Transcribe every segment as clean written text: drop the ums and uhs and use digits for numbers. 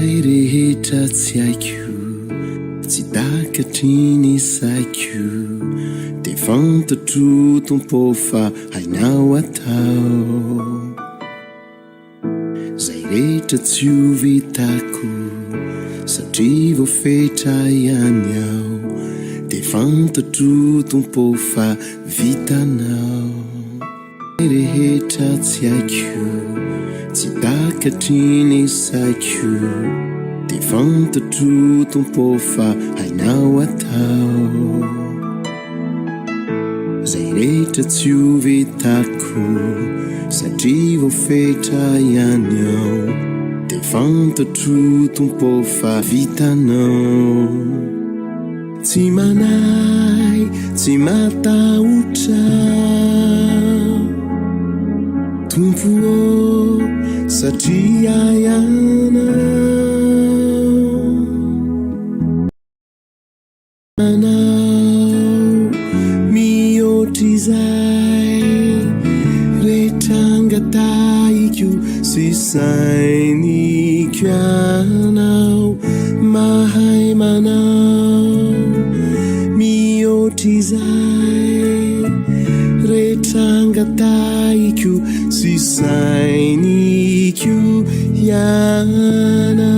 Zay rehetra tsy haiko, tsy takatry ny saiko, dia fantatro Tompo fa hainao atao. Zay rehetra tsy ho vitako, satria voafetra ihany aho, dia fantatro Tompo fa vitanao. Rehetra tsy haiko, tsy takatry ny saiko, dia fantatro Tompo fa hainao atao. Izay rehetra tsy ho vitako, satria voafetra ihany aho, dia fantatro Tompo fa vitanao. Tsy manahy, tsy matahotra Tompo ô, satria Ianao Manao mihoatra izay rehetra angatahiko sy sainiko Ianao. Mahay manao mihoatra izay rehetra angatahiko sy sainiko Ianao.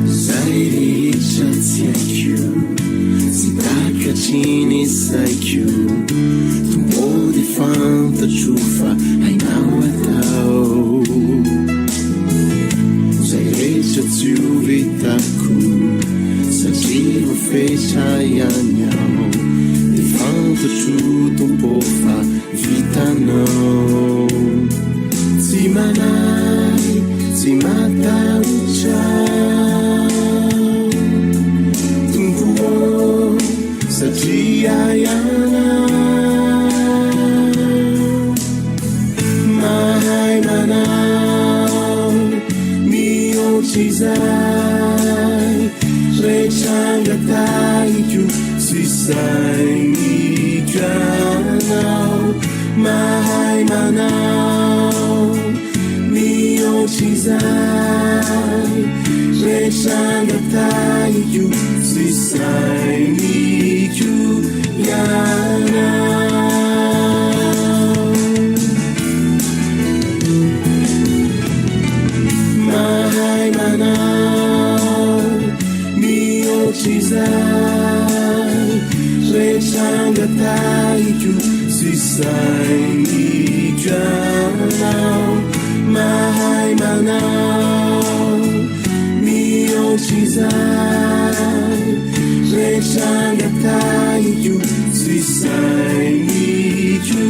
Izay rehetra tsy haiko, tsy takatry ny saiko. Tompo dia fantatro fa hainao atao. Izay rehetra tsy ho vitako satria voafetra ihany aho. Dia fantatro Tompo fa vitanao. Tsy manahy, tsy matahotra Tompo ô. Satria ianao mahay manao mihoatra izay rehetra angatahiko sy sainiko ianao mahay manao mihoatra izay rehetra angatahiko sy sainiko ianao. Mahay manao mihoatra izay rehetra angatahiko sy sainiko ianao. Mahay manao mihoatra izay rehetra angatahiko sy sainiko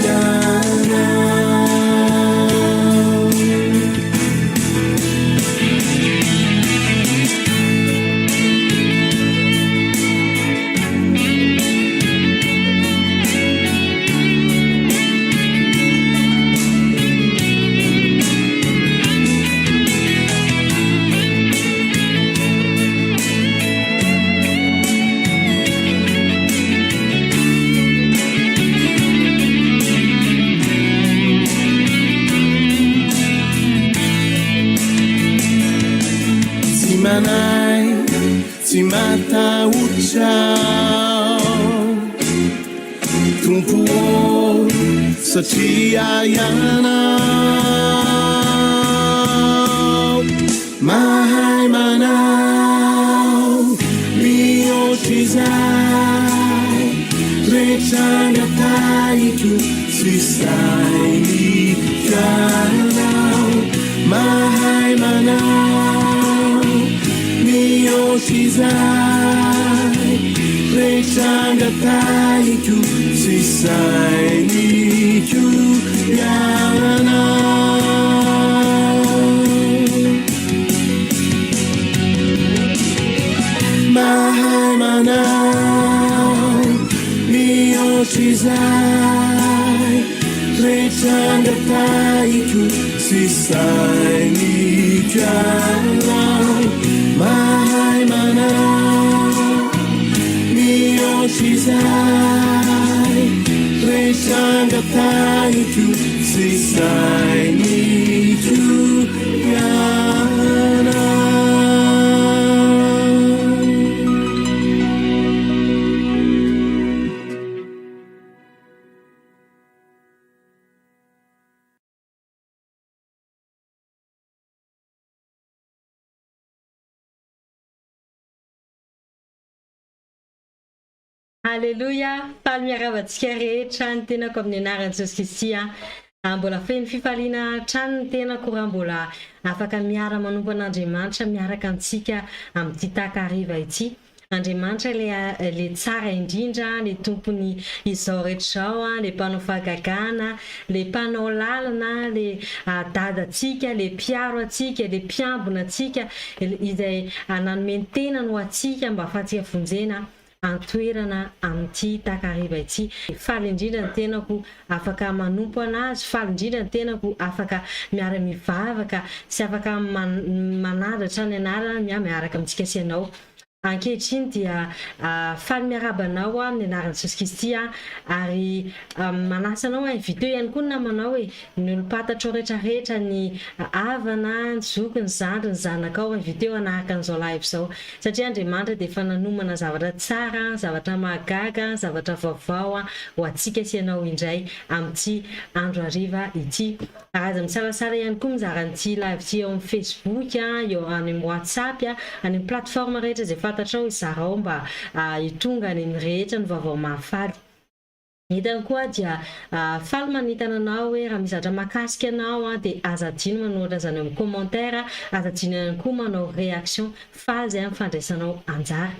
ianao. Tsy manahy, tsy matahotra Tompo ô, satria Ianao mahay manao mihoatra izay rehetra angatahiko sy sainiko Ianao mahay manao mihoatra izay rehetra angatahiko sy sainiko Ianao. Mahay manao mihoatra izay rehetra angatahiko sy sainiko Ianao. Mahay manao mihoatra izay rehetra angatahiko. fahiko sy sainiko Ianao. Aleloia! Faly miarahaba antsika rehetra ny tenako amin'ny anaran'i Jesosy Kristy a! Mbola feno fifaliana hatrany ny tenako raha mbola afaka miara-manompo an'Andriamanitra miaraka amintsika amin'ity takariva ity. Andriamanitra ilay ilay tsara indrindra, ilay tompon'ny izao rehetra izao, ilay mpanao fahagagana, ilay mpanao lalana, ilay dadantsika, ilay mpiaro antsika, ilay mpiambina antsika, izay nanome ny tenany ho antsika mba hahafahantsika vonjena an-toerana amin'ity takariva ity. Faly indrindra ny tenako afaka manompo an'Azy, faly indrindra ny tenako afaka miara-mivavaka sy afaka manandratra ny anarany miaraka amintsika sy ianao. Ankehitriny dia faly miarahaba anao aho amin'ny anaran'i Jesosy Kristy ary manasa anao inviteo ihany koa ny namanao e, ny olom-pantatrao rehetra rehetra, ny havana, ny zoky, ny zandry, ny zanakao, inviteo hanaraka an'izao live izao satria Andriamanitra dia efa nanomana zavatra tsara, zavatra mahagaga, zavatra vaovao ho antsika sy ianao indray amin'ity andro hariva ity. Ary aza misalasala ihany koa mizara an'ity live ity eo amin'ny Facebook, eo any amin'ny WhatsApp, any amin'ny plateforme rehetra izay fantatrao izarao mba hitonga any amin'ny rehetra ny vaovao mahafaly. Hitany koa dia faly manentana anao hoe raha misy zavatra mahakasika anao dia aza adino manoratra izany eo amin'ny commentaire, aza adino ihany koa manao réaction, faly izay amin'ny fandraisanao anjara.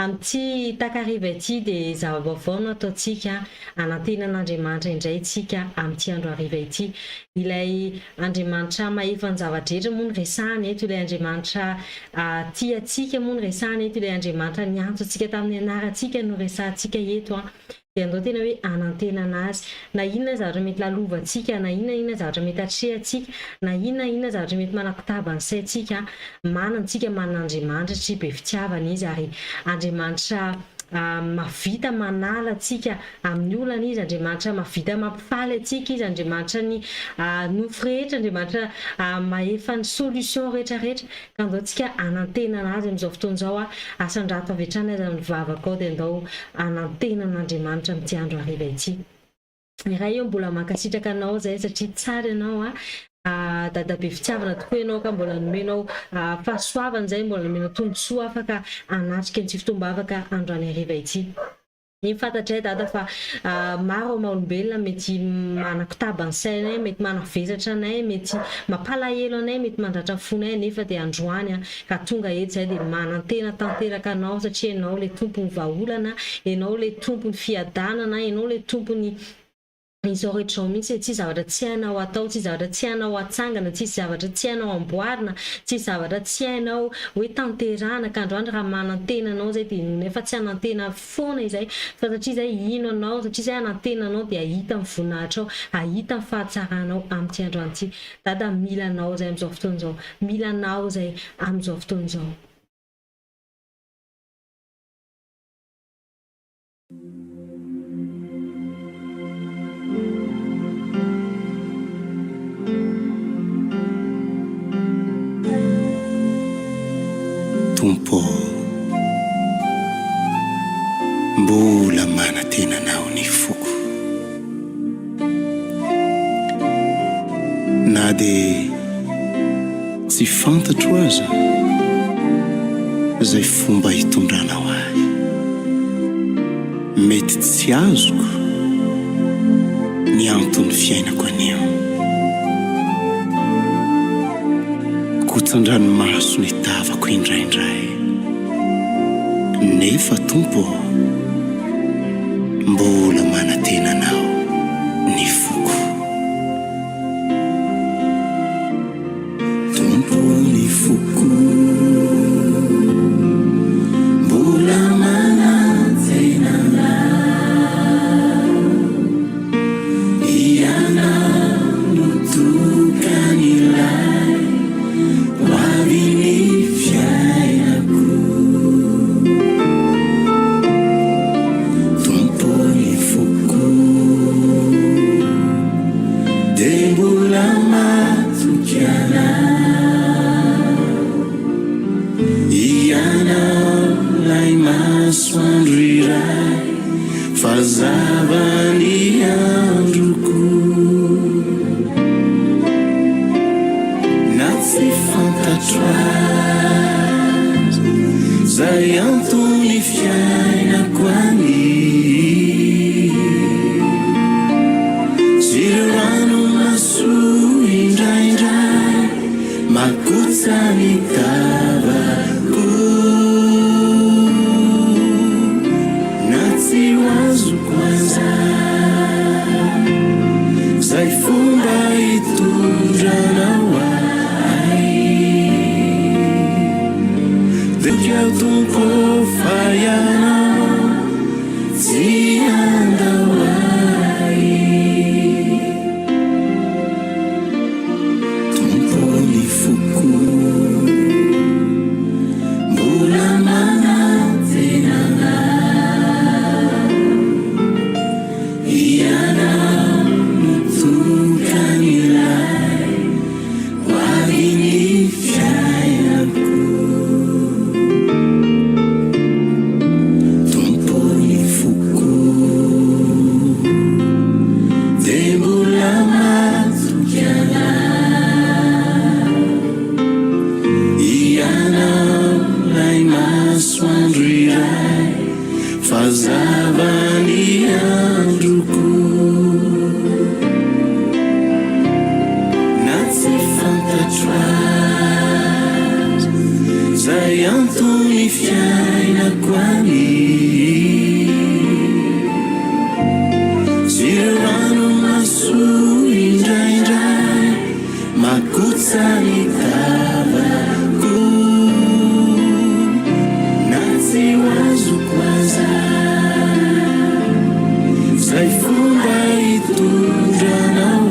Amin'ity takariva ity dia zava-baovao no ataontsika, hanantena an'Andriamanitra indray isika amin'ity andro hariva ity. Ilay Andriamanitra mahefa ny zava-drehetra moa no resahana eto, ilay Andriamanitra tia antsika moa no resahana eto, ilay Andriamanitra niantso antsika tamin'ny anarantsika no resahantsika eto. Dia andao tena hoe hanantena an'Azy. Na inona zavatra mety lalovantsika, na inona inona zavatra mety atrehantsika, na inona inona zavatra mety manakotaba ny saintsika, manana antsika manana Andriamanitra satria be fitiavana Izy ary Andriamanitra mahavita manala antsika amin'ny olana Izy, Andriamanitra mahavita mampifaly antsika Izy, Andriamanitra ny nofy rehetra, Andriamanitra mahefa ny solution rehetra rehetra. Ka andao tsika hanantena an'Azy amin'izao fotoana izao a, asandrato avy hatrany aza ny vavakao dia andao hanantena an'Andriamanitra amin'ity andro hariva ity. Ray ô mbola mankasitraka anao zahay satria tsara ianao a, Dada be fitiavana tokoa ianao ka mbola nomenao fahasoavana izay, mbola nomenao tombotsoa afaka hanatrika an'ity fotoam-bavaka androany hariva ity. Eny fantatray dada fa maro am olombelona mety manakotaba ny sainay, mety manavesatra anay, mety mampalahelo anay, mety mandratra ny fonay nefa dia androany an ka tonga eto zahay dia manantena tanteraka anao satria ianao ilay tompon'ny vahaolana, ianao ilay tompon'ny fiadanana, ianao ilay tompon'ny Izao rehetra izao mihitsy e, tsisy zavatra tsy hainao atao, tsisy zavatra tsy hainao atsangana, tsisy zavatra tsy hainao amboarina, tsisy zavatra tsy hainao hoe tanterahana, ka androany raha manantena anao izay dia inoanay fa tsy hanantena foana izay fa satria izay hino anao, satria izay hanantena anao dia hahita ny voninahitrao, hahita ny fahatsaranao amin'ity androany ity. Dada mila anao izay amin'izao fotoana izao, mila anao izay amin'izao fotoana izao. Tompo ô, mbola manantena Anao ny foko. Na dia tsy fantatro aza izay fomba hitondranao ahy. Mety tsy azoko ny anton'ny fiainako anio. Kotsan-dranomaso ny tavako indraindray. Nefa Tompo ô, mbola manantena Anao ny foko. Tompo ny foko mbola manantena Anao, Ianao no tokan'ilay ho avy ny fiainako. Tompo ny foko. masoandro iray fa zava ny androko Na tsy fantatro aza zay antony fiainako any Sy ireo ranomaso indraindray makotsa ny tavako Na tsy ho azoko aza zay fomba hitondranao ahy Dia aho Tompo fa Ianao tsy handao ahy Tompo ny foko mbola manantena Anao Ianao no tokan'ilay ho avy ny fiainako Tompo ny foko dia mbola matoky Anao Ianao ilay masoandro iray fa zava ny androko Na tsy fantatro aza zay antony fiainako any Sy ireo ranomaso indraindray makotsa ny tavako Na tsy ho azoko aza zay fomba hitondranao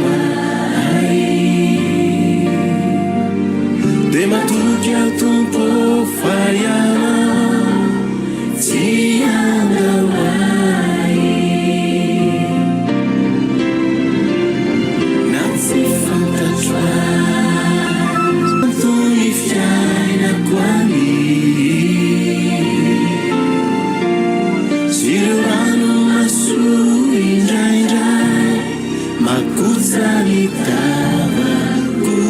ahy Dia matoky aho Tompo fa Ianao tsy handao ahy Na tsy fantatro aza antony fiainako any Sy ireo ranomaso indraindray makotsa ny tavako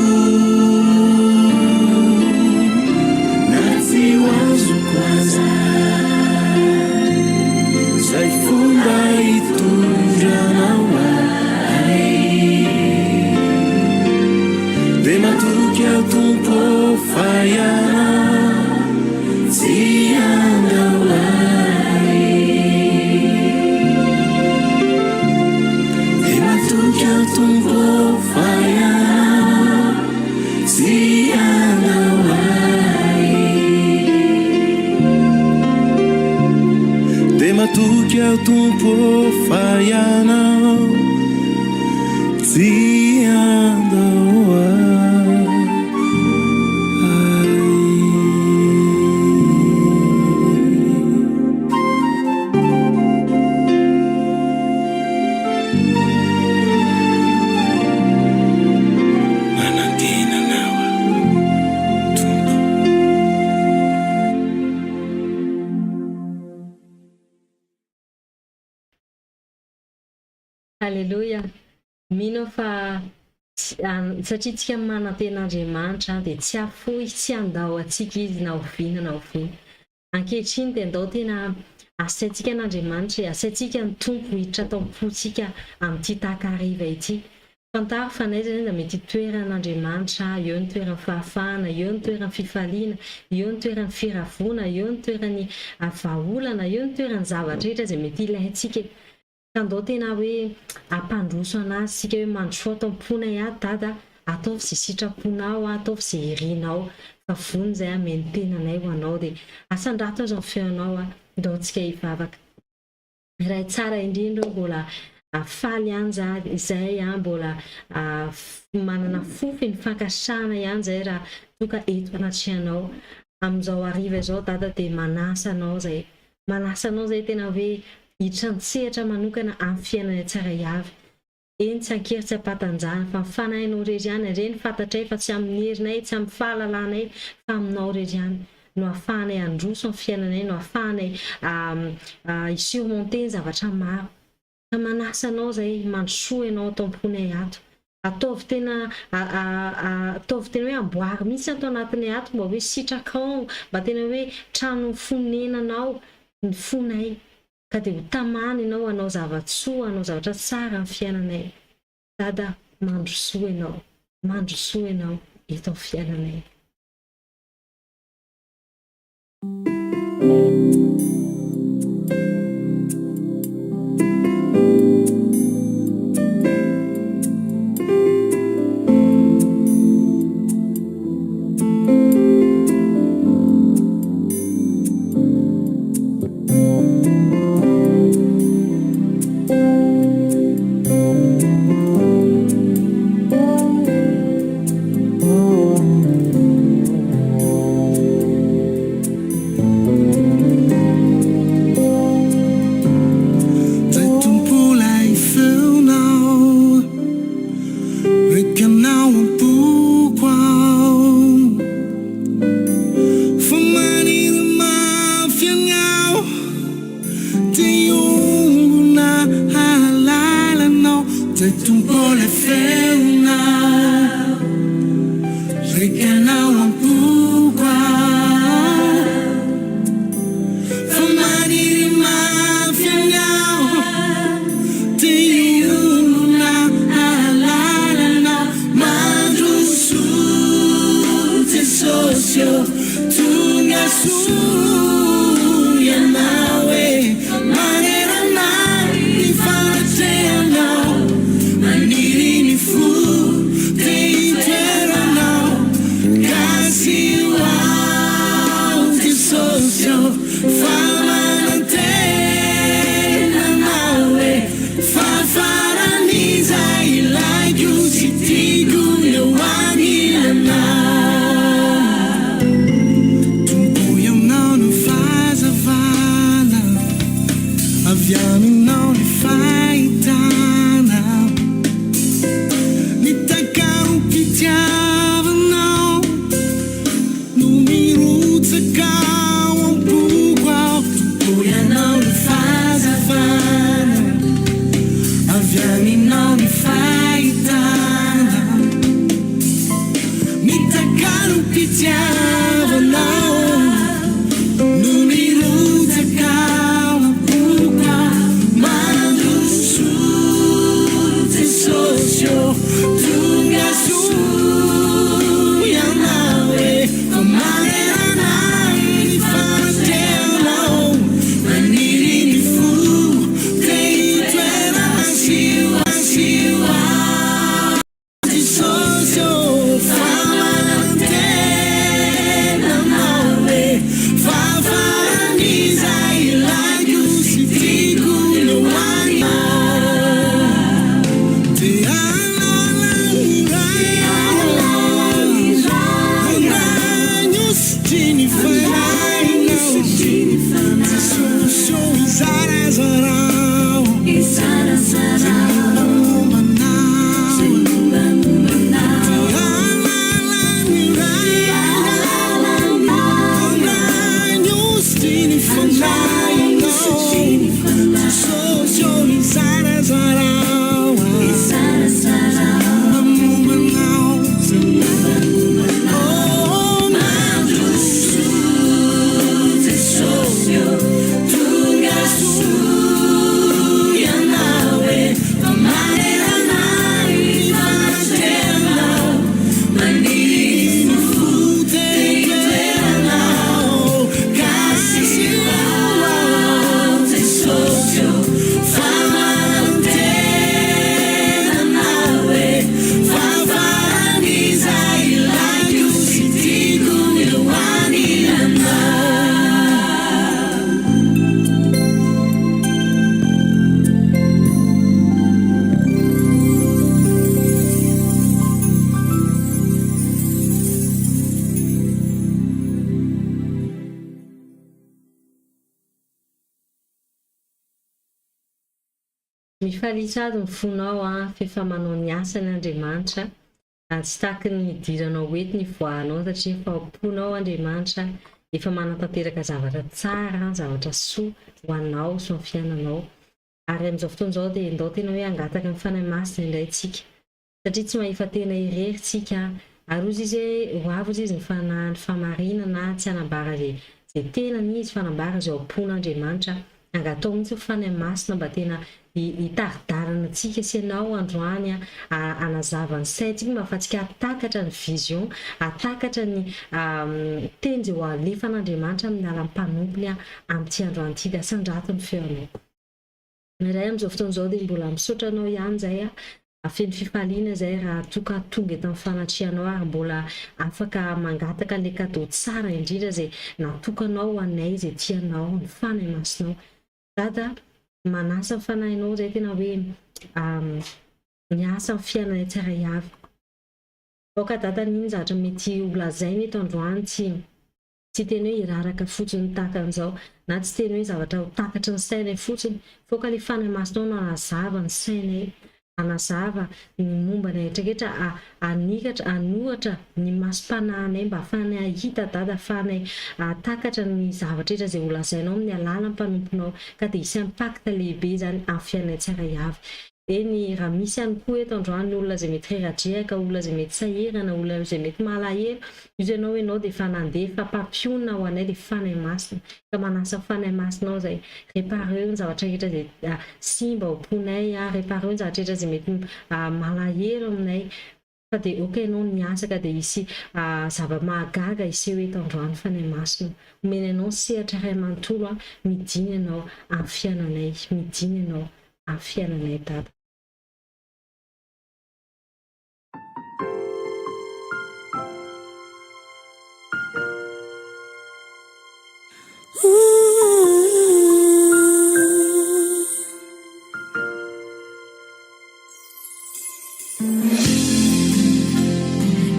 Na tsy ho azoko aza zay fomba hitondranao ahy Dia matoky aho Tompo fa Ianao tsy handao ahy Dia matoky aho Tompo fa Ianao tsy handao ahy Dia matoky aho Tompo fa Ianao tsy handao ahy. Manantena Anao aho, Tompo. Aleloia! Mino aho fa satria tsika manantena Andriamanitra dia tsy hafoy, tsy handao antsika Izy na oviana na oviana. Ankehitriny dia ndao tena asaintsika an'Andriamanitra e, asaintsika ny Tompo hiditra ato am-pontsika amin'ity takariva ity. Fantaro fa n'aiza n'aiza mety hitoeran'Andriamanitra, eo ny toeran'ny fahafahana, eo ny toeran'ny fifaliana, eo ny toeran'ny firavoana, eo ny toeran'ny vahaolana, eo ny toeran'ny zavatra rehetra izay mety ilaintsika e. Ka ndao tena hoe hampandroso an'azy isika hoe mandrosoa ato am-ponay ato Dada a, ataovy izay sitraponao a, ataovy izay irinao fa vonona izahay hameno tenanay ho anao dia asandrato aza ny feonao a, ndao tsika hivavaka. Ray tsara indrindra ô mbola faly ihany za izay a mbola manana fo feno fankasitrahana ihany zay raha toa ka eto anatrehanao amin'izao hariva izao dada dia manasa anao zay manasa anao zay tena hoe hiditra an-tsehatra manokana amin'ny fiainanay tsirairay avy Eny, tsy an-kery tsy am-pahatanjahana, fa ny Fanahinao irery ihany, ireny fantatray fa tsy amin'ny herinay, tsy amin'ny fahalalanay, fa aminao irery ihany. no ahafahanay handroso amin'ny fiainanay, no ahafahanay hi-surmonter ny zavatra maro. Ka manasa anao izay, mandrosoa ianao ato am-ponay ato. Ataovy tena ataovy tena hoe amboary mihitsy ato anatinay ato mba hoe sitrakao, mba tena hoe trano fonenanao ny fonay. Ka dia ho tamana ianao hanao zava-tsoa, hanao zavatra tsara amin'ny fiainanay. Dada, mandrosoa ianao, mandrosoa ianao eto amin'ny fiainanay. Mifalia sady ny fonao an, f'efa manao ny asany Andriamanitra, ary tsy taky ny hidiranao ho eto ny hivoahanao satria efa ao am-ponao Andriamanitra. efa manatanteraka zavatra tsara, zavatra soa ho anao sy ho an'ny fiainanao. Ary amin'izao fotoana izao dia ndao tena hoe hangataka ny Fanahy Masina indray tsika. Satria tsy mahefa tena irery tsika. Ary hozy izy hoe ho avy hozy izy ny Fanahin'ny fahamarinana tsy hanambara izay izay tenany izy fa hanambara izay ao am-pon'Andriamanitra. Angatao mihitsy ny Fanahy Masina mba tena hitari-dalana antsika sy ianao androany hanazava ny saintsika mba ahafahantsika hahatakatra ny vision, hahatakatra ny teny izay ho alefan'Andriamanitra amin'ny alalan'ny mpanompony amin'ity androany ity. Dia asandrato ny feonao. Ny Ray amin'izao fotoana izao dia mbola misaotra Anao ihany izay feno fifaliana izay raha toa ka tonga eto amin'ny fanatrehanao ary mbola afaka mangataka an'ilay cadeau tsara indrindra izay natokanao ho anay izay tia Anao, ny Fanahy Masinao. Dada, manasa ny Fanahinao izay tena hoe miasa amin'ny fiainanay tsirairay avy. Aoka Dada n'inona zavatra mety ho lazaina eto androany tsy Tsy teny hoe hiraraka fotsiny tahaka an'izao, na tsy teny hoe zavatra ho takatry ny sainay fotsiny, fa aoka ilay Fanahy Masina ao no hanazava ny sainay, hanazava ny momba anay rehetrarehetra, hanikatra, hanoratra ny masom-panahinay mba hahafahanay hahita Dada, hahafahanay hahatakatra ny zavatra rehetra izay holazainao amin'ny alalan'ny mpanomponao, ka dia hisy impact lehibe izany amin'ny fiainanay tsirairay avy. Eny, raha misy ihany koa eto androany olona izay mety reradrehaka, olona izay mety sahirana, olona izay mety malahelo, iza ianao, ianao dia efa nandefa mpampionona ho anay, dia Fanahy Masina. Ka manasa ny Fanahy Masina ao izay. Répareo ny zavatra rehetra izay simba ao am-ponay, répareo ny zavatra rehetra izay mety malahelo aminay. Fa dia ok ianao niasa ka dia hisy zava-mahagaga hiseho eto androany Fanahy Masina. Omena anao ny sehatra iray manontolo an, midina ianao amin'ny fiainanay, midina ianao amin'ny fiainanay Dada.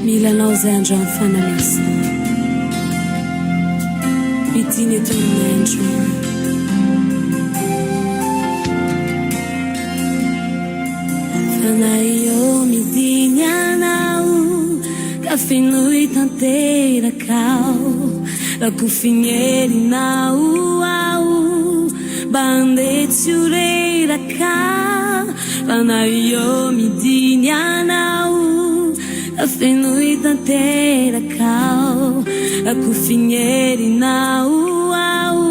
Mila anao izay androany Fanahy Masina. Midina eto aminay androany. Fanahy ô midiny anao ka fenoy tanteraka aho. Rakofy ny herinao aho mba handeha tsy ho reraka. Fanahy ô midiny anao ka fenoy tanteraka aho. Rakofy ny herinao aho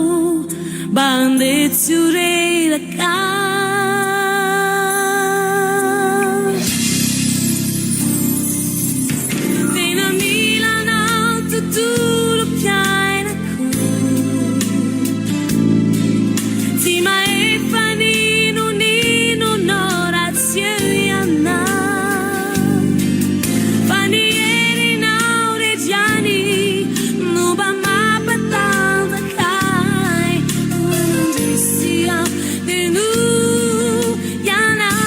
mba handeha tsy ho reraka. Tena mila anao tontolom-piainako. Tsy mahefa n'inon'inona raha tsy eo ianao. Fa ny herinao rery ihany no mba mampatanjaka ahy. Mandresy aho dia noho ianao.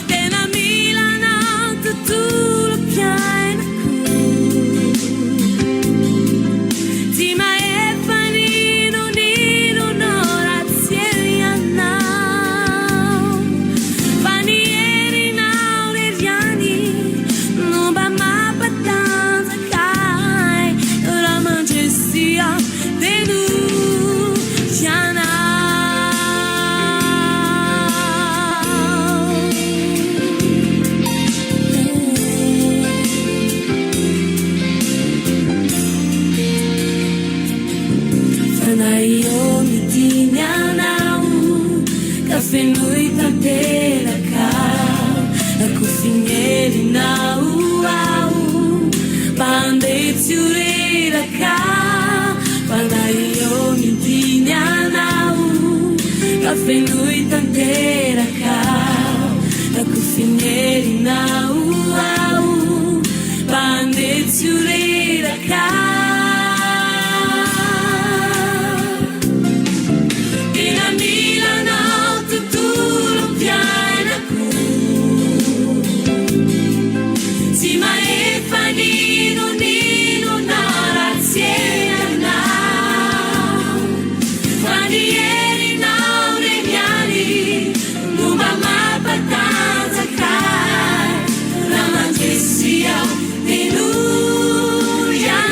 Tena mila anao tontolom-piainako. Tsy mahefa n'inon'inona raha tsy eo ianao. Fa ny herinao irery ihany no mba mampatanjaka ahy. Raha mandresy aho dia noho ianao. Fanahy ô midiny anao ka fenoy tanteraka Rakofy ny herinao aho mba handeha tsy ho reraka Fanahy ô midiny anao ka fenoy tanteraka Rakofy ny herinao aho mba handeha tsy ho reraka Tena mila anao tontolom-piainako Tsy mahefa n'inon'inona raha tsy ianao Fa ny herinao ireny ihany no mba mampatanjaka ahy Raha mandresy aho dia noho ianao.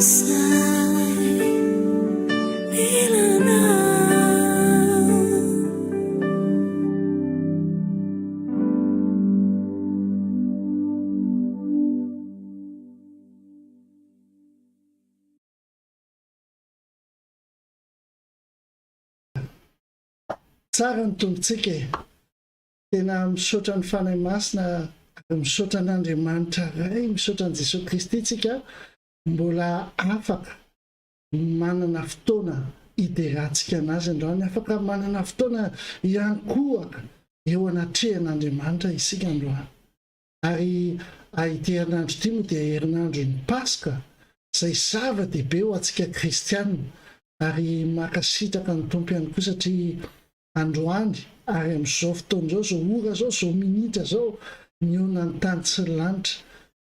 zay mila anao. Tsara ny Tompontsika e! Tena misaotra ny Fanahy Masina ary misaotra an'Andriamanitra Ray, misaotra an'i Jesoa Kristy tsika mbola afaka manana fotoana hiderantsika an'Azy androany, afaka manana fotoana hiankohoka eo anatrehan'Andriamanitra isika androany. Ary ity herinandro ity moa dia herinandron'ny Paska izay zava-dehibe ho antsika kristiana ary mankasitraka ny Tompo ihany koa satria androany ary amin'izao fotoana izao, izao ora izao, izao minitra izao, mihaona ny tany sy ny lanitra.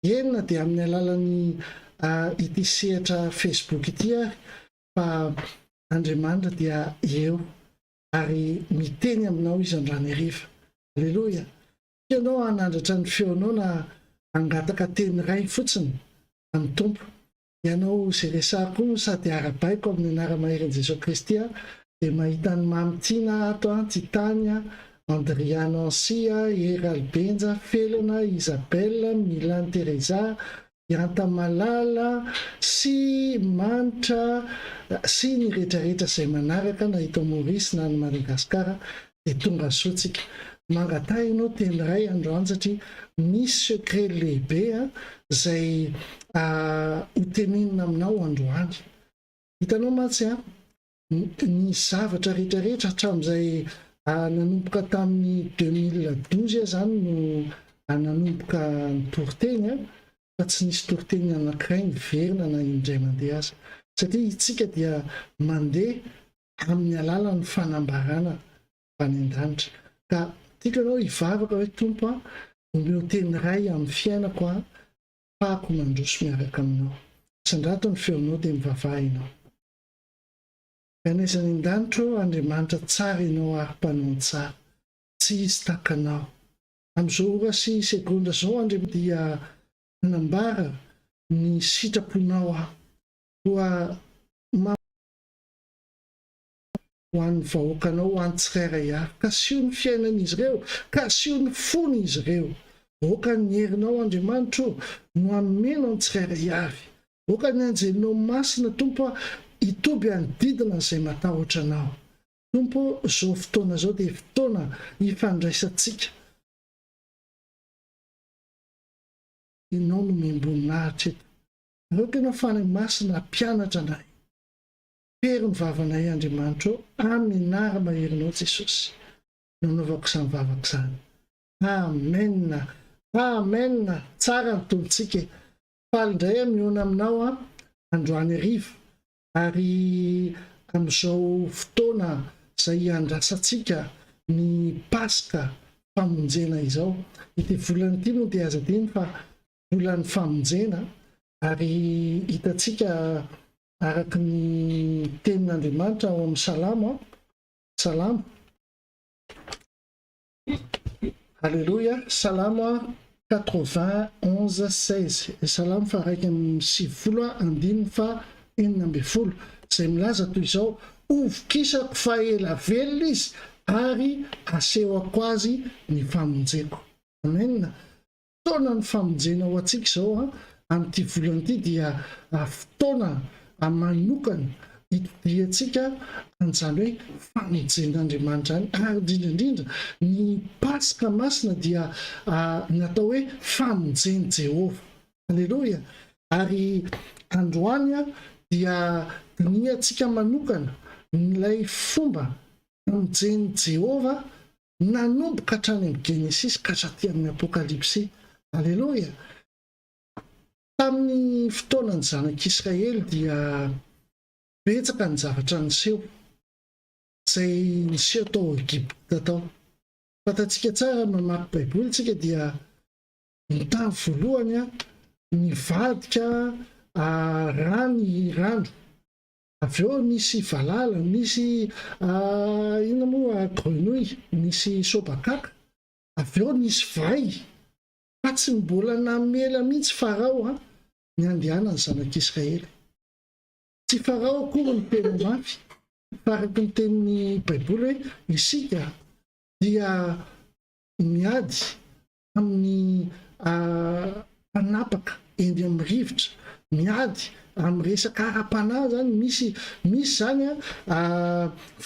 Eny na dia amin'ny alalan'ny ity sehatra Facebook ity ary fa Andriamanitra dia eo ary miteny aminao Izy androany hariva. Aleloia! Tianao hanandratra ny feonao na hangataka teny iray fotsiny amin'ny Tompo. Ianao izay resahako io sady arabaiko amin'ny anara-maherin'i Jesoa Kristy aho dia mahita an'i Mamy Tiana ato an, Titania, Andria Nancy, Hery Alibenja, Felana, Isabelle, Milan Theresa, Ihanta Malala sy Manitra sy ny rehetra rehetra izay manaraka na eto Maurice na any Madagascar dia tonga soa tsika. Mangataha ianao teny iray androany satria misy secret lehibe izay ho tenenina aminao androany. Hitanao mantsy an, ny zavatra rehetra rehetra hatramin'izay nanomboka tamin'ny 2012 aho izany no nanomboka nitory teny fa tsy nisy toriteny anankiray niverina na indray mandeha aza satria itsika dia mandeha amin'ny alalan'ny fanambarana avy any an-danitra ka tiako ianao hivavaka hoe Tompo a omeo teny iray amin'ny fiainako aho ahafahako mandroso miaraka aminao. Sandrato ny feonao dia mivavaha ianao. Ranaiza any an-danitra ô, Andriamanitra tsara Ianao ary mpanao ny tsara. Tsy hisy tahaka Anao. Amin'izao ora sy segondra izao Andriamanitra dia hanambara ny sitraponao aho. Koa ma ho an'ny vahoakanao, ho an'ny tsirairay avy. Kasiho ny fiainan'izy ireo, kasiho ny fon'izy ireo. Aoka ny herinao Andriamanitra ô no hameno ny tsirairay avy. Aoka ny anjelinao masina Tompo a hitoby hanodidina an'izay matahotra Anao. Tompo ô, izao fotoana izao dia fotoana hifandraisantsika. Ianao no omem-boninahitra eto. Ary aoka Ianao Fanahy Masina hampianatra anay. Fery ny vavanay Andriamanitra ô, amin'ny anara-maherinao Jesosy no anaovako izany vavaka izany. Amen! Amen! Tsara ny Tompontsika e! Faly indray aho mihaona aminao an, androany hariva, ary amin'izao fotoana izay hiandrasantsika ny Paska famonjena izao. Ity volana ity moa dia aza adino fa volan'ny famonjena, ary hitantsika araka ny tenin'Andriamanitra ao amin'ny Salamo, Salamo. Aleloia, Salamo 91 16, Salamo faha-91 andininy faha-16, izay milaza toy izao, Hovokisako fa ela velona izy, ary asehoko azy ny famonjeko. Amen. Fotoanan'ny famonjena ho antsika izao amin'ity volana ity dia fotoana manokana hitodiantsika an'izany hoe famonjen'Andriamanitra izany ary indrindra indrindra ny Paska masina dia natao hoe famonjen'i Jehovah. Aleloia! Ary androany dia dinihantsika manokana ilay fomba famonjen'i Jehovah Nanomboka hatrany amin'ny Genesisy ka hatraty amin'ny Apokalypsy. Aleloia! Tamin'ny fotoanan'ny zanak'Israely dia betsaka ny zavatra niseho, izay niseho tao Egypta tao. Fantatsika tsara, mamaky Baiboly isika dia ny tany voalohany nivadika rà ny rano. Avy eo nisy valala, nisy inona moa grenouille, nisy sobakaka, avy eo nisy vay, fa tsy mbola namela mihitsy Farao ny handehanan'ny zanak'Israely. Tsy Farao akory no tena mafy, fa araka ny tenin'ny Baiboly hoe isika dia miady amin'ny mpanapaka eny amin'ny rivotra, miady amin'ny resaka ara-panahy izany, misy misy izany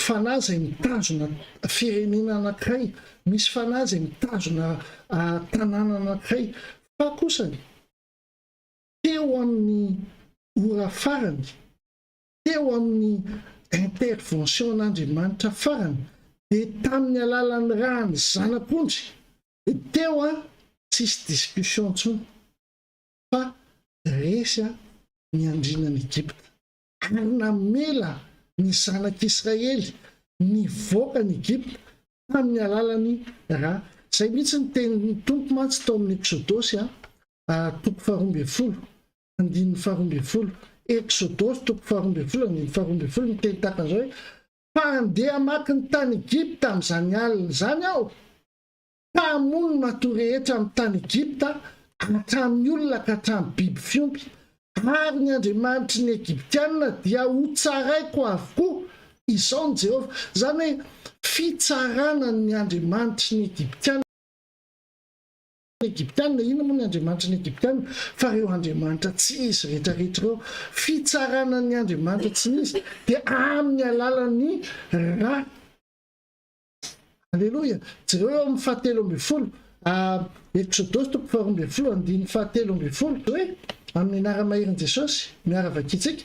fanahy izay mitazona firenena anankiray, misy fanahy izay mitazona tanàna anankiray, fa kosany teo amin'ny ora farany, teo amin'ny intervention an'Andriamanitra farany, dia tamin'ny alalan'ny ràn'ny Zanak'ondry, dia teo an, tsisy discussion intsony, fa resy an ny andrianan'i Egypta, ary namela ny zanak'Israely nivoaka an'i Egypta tamin'ny alalan'ny rà. Izay mihitsy ny tenin'ny Tompo mantsy tao amin'ny Eksodosy an, toko faharoa ambin'ny folo, andininy faharoa ambin'ny folo. Eksodosy toko faharoa ambin'ny folo, andininy faharoa ambin'ny folo, miteny tahaka an'izao hoe, Fa handeha hamaky ny tany Egypta amin'izany alina izany aho, ka hamono ny matoa rehetra amin'ny tany Egypta, hatramin'ny olona ka hatramin'ny biby fiompy, ary ny andriamanitry ny Egyptiana dia hotsaraiko avokoa, izao no Jehovah. Izany hoe fitsarana ny andriamanitry ny Egyptiana. Egyptiana, inona moa ny andriamanitry ny Egyptiana fa ireo andriamanitra tsy izy rehetra rehetra ireo. Fitsarana ny andriamanitra tsy nisy dia amin'ny alalan'ny rà. Aleloia. Jereo eo amin'ny fahatelo ambin'ny folo, Eksodosy toko faharoa ambin'ny folo, andininy fahatelo ambin'ny folo, hoe amin'ny anara-maherin'i Jesosy, miara-vakintsika: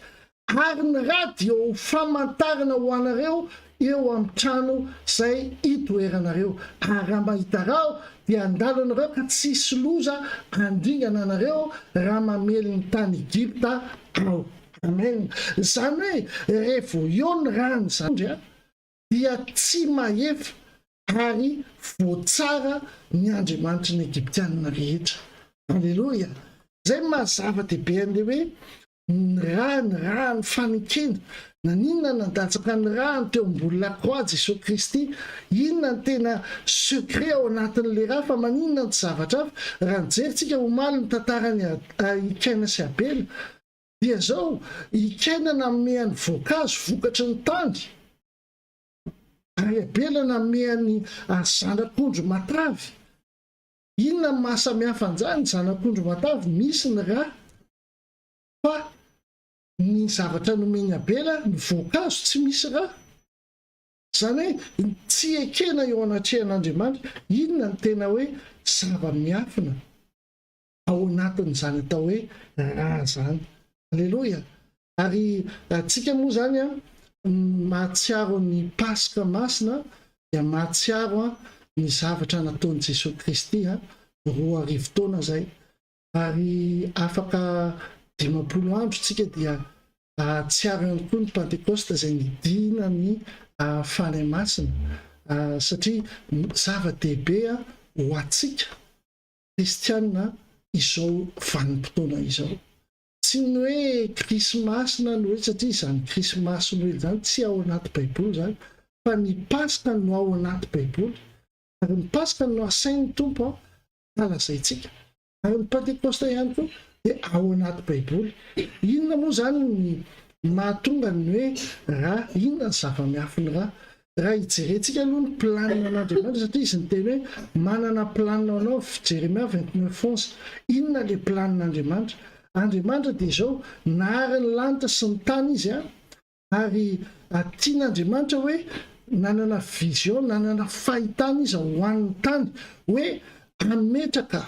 Ary ny rà dia ho famantarana ho anareo eo amin'ny trano izay itoeranareo, ary raha mahita rà aho, dia handalo anareo ka tsy hisy loza handringana anareo raha mamely ny tany Egypta aho. Amen. Izany hoe rehefa eo ny ràn'ny zanak'ondry dia tsy mahefa ary voatsara ny andriamanitry ny Egyptiana rehetra. Aleloia. Izay no maha zava-dehibe an'ilay hoe ny rà, ny ràn'ny fanekena. Naninona nandatsaka ny ràny teo ambony la croix Jesoa Kristy? Inona ny tena secret ao anatin'ilay rà fa maninona no tsy zavatra hafa? Raha nijery tsika omaly ny tantaran'i i Kaina sy Abela dia zao, i Kaina nanome an'ny voankazo vokatry ny tany ary Abela nanome an'ny zanak'ondry matavy. Inona ny maha samihafa an'izany? Ny zanak'ondry matavy misy ny rà fa ny zavatra nomen'i Abela, ny voankazo tsy misy rà. Izany hoe tsy ekena eo anatrehan'Andriamanitra. Inona no tena hoe zava-miafina ao anatin'izany atao hoe rà izany? Aleloia! Ary antsika moa izany mahatsiaro ny Paska masina dia mahatsiaro ny zavatra nataon'i Jesoa Kristy 2000 taona izay. Ary afaka 50 andro tsika dia hahatsiaro ihany koa ny Pantekosta izay nidina ny Fanahy Masina, satria zava-dehibe ho antsika kristiana izao vanim-potoana izao. Tsy ny hoe krismasy na noely, satria izany krismasy noely izany tsy ao anaty Baiboly izany, fa ny Paska no ao anaty Baiboly, ary ny Paska no asain'ny Tompo lazaintsika. Ary ny Pantekosta ihany koa dia ao anaty Baiboly. Inona moa izany ny mahatonga ny hoe rà? Inona ny zava-miafin'ny rà? Raha hijerentsika aloha ny planina an'Andriamanitra, satria izy niteny hoe manana planina ho anao, Jeremia 29 11. Inona ilay planin'Andriamanitra? Andriamanitra dia izao, nahary ny lanitra sy ny tany izy, ary tian'Andriamanitra hoe nanana vision, nanana fahitana izy ho an'ny tany, hoe hametraka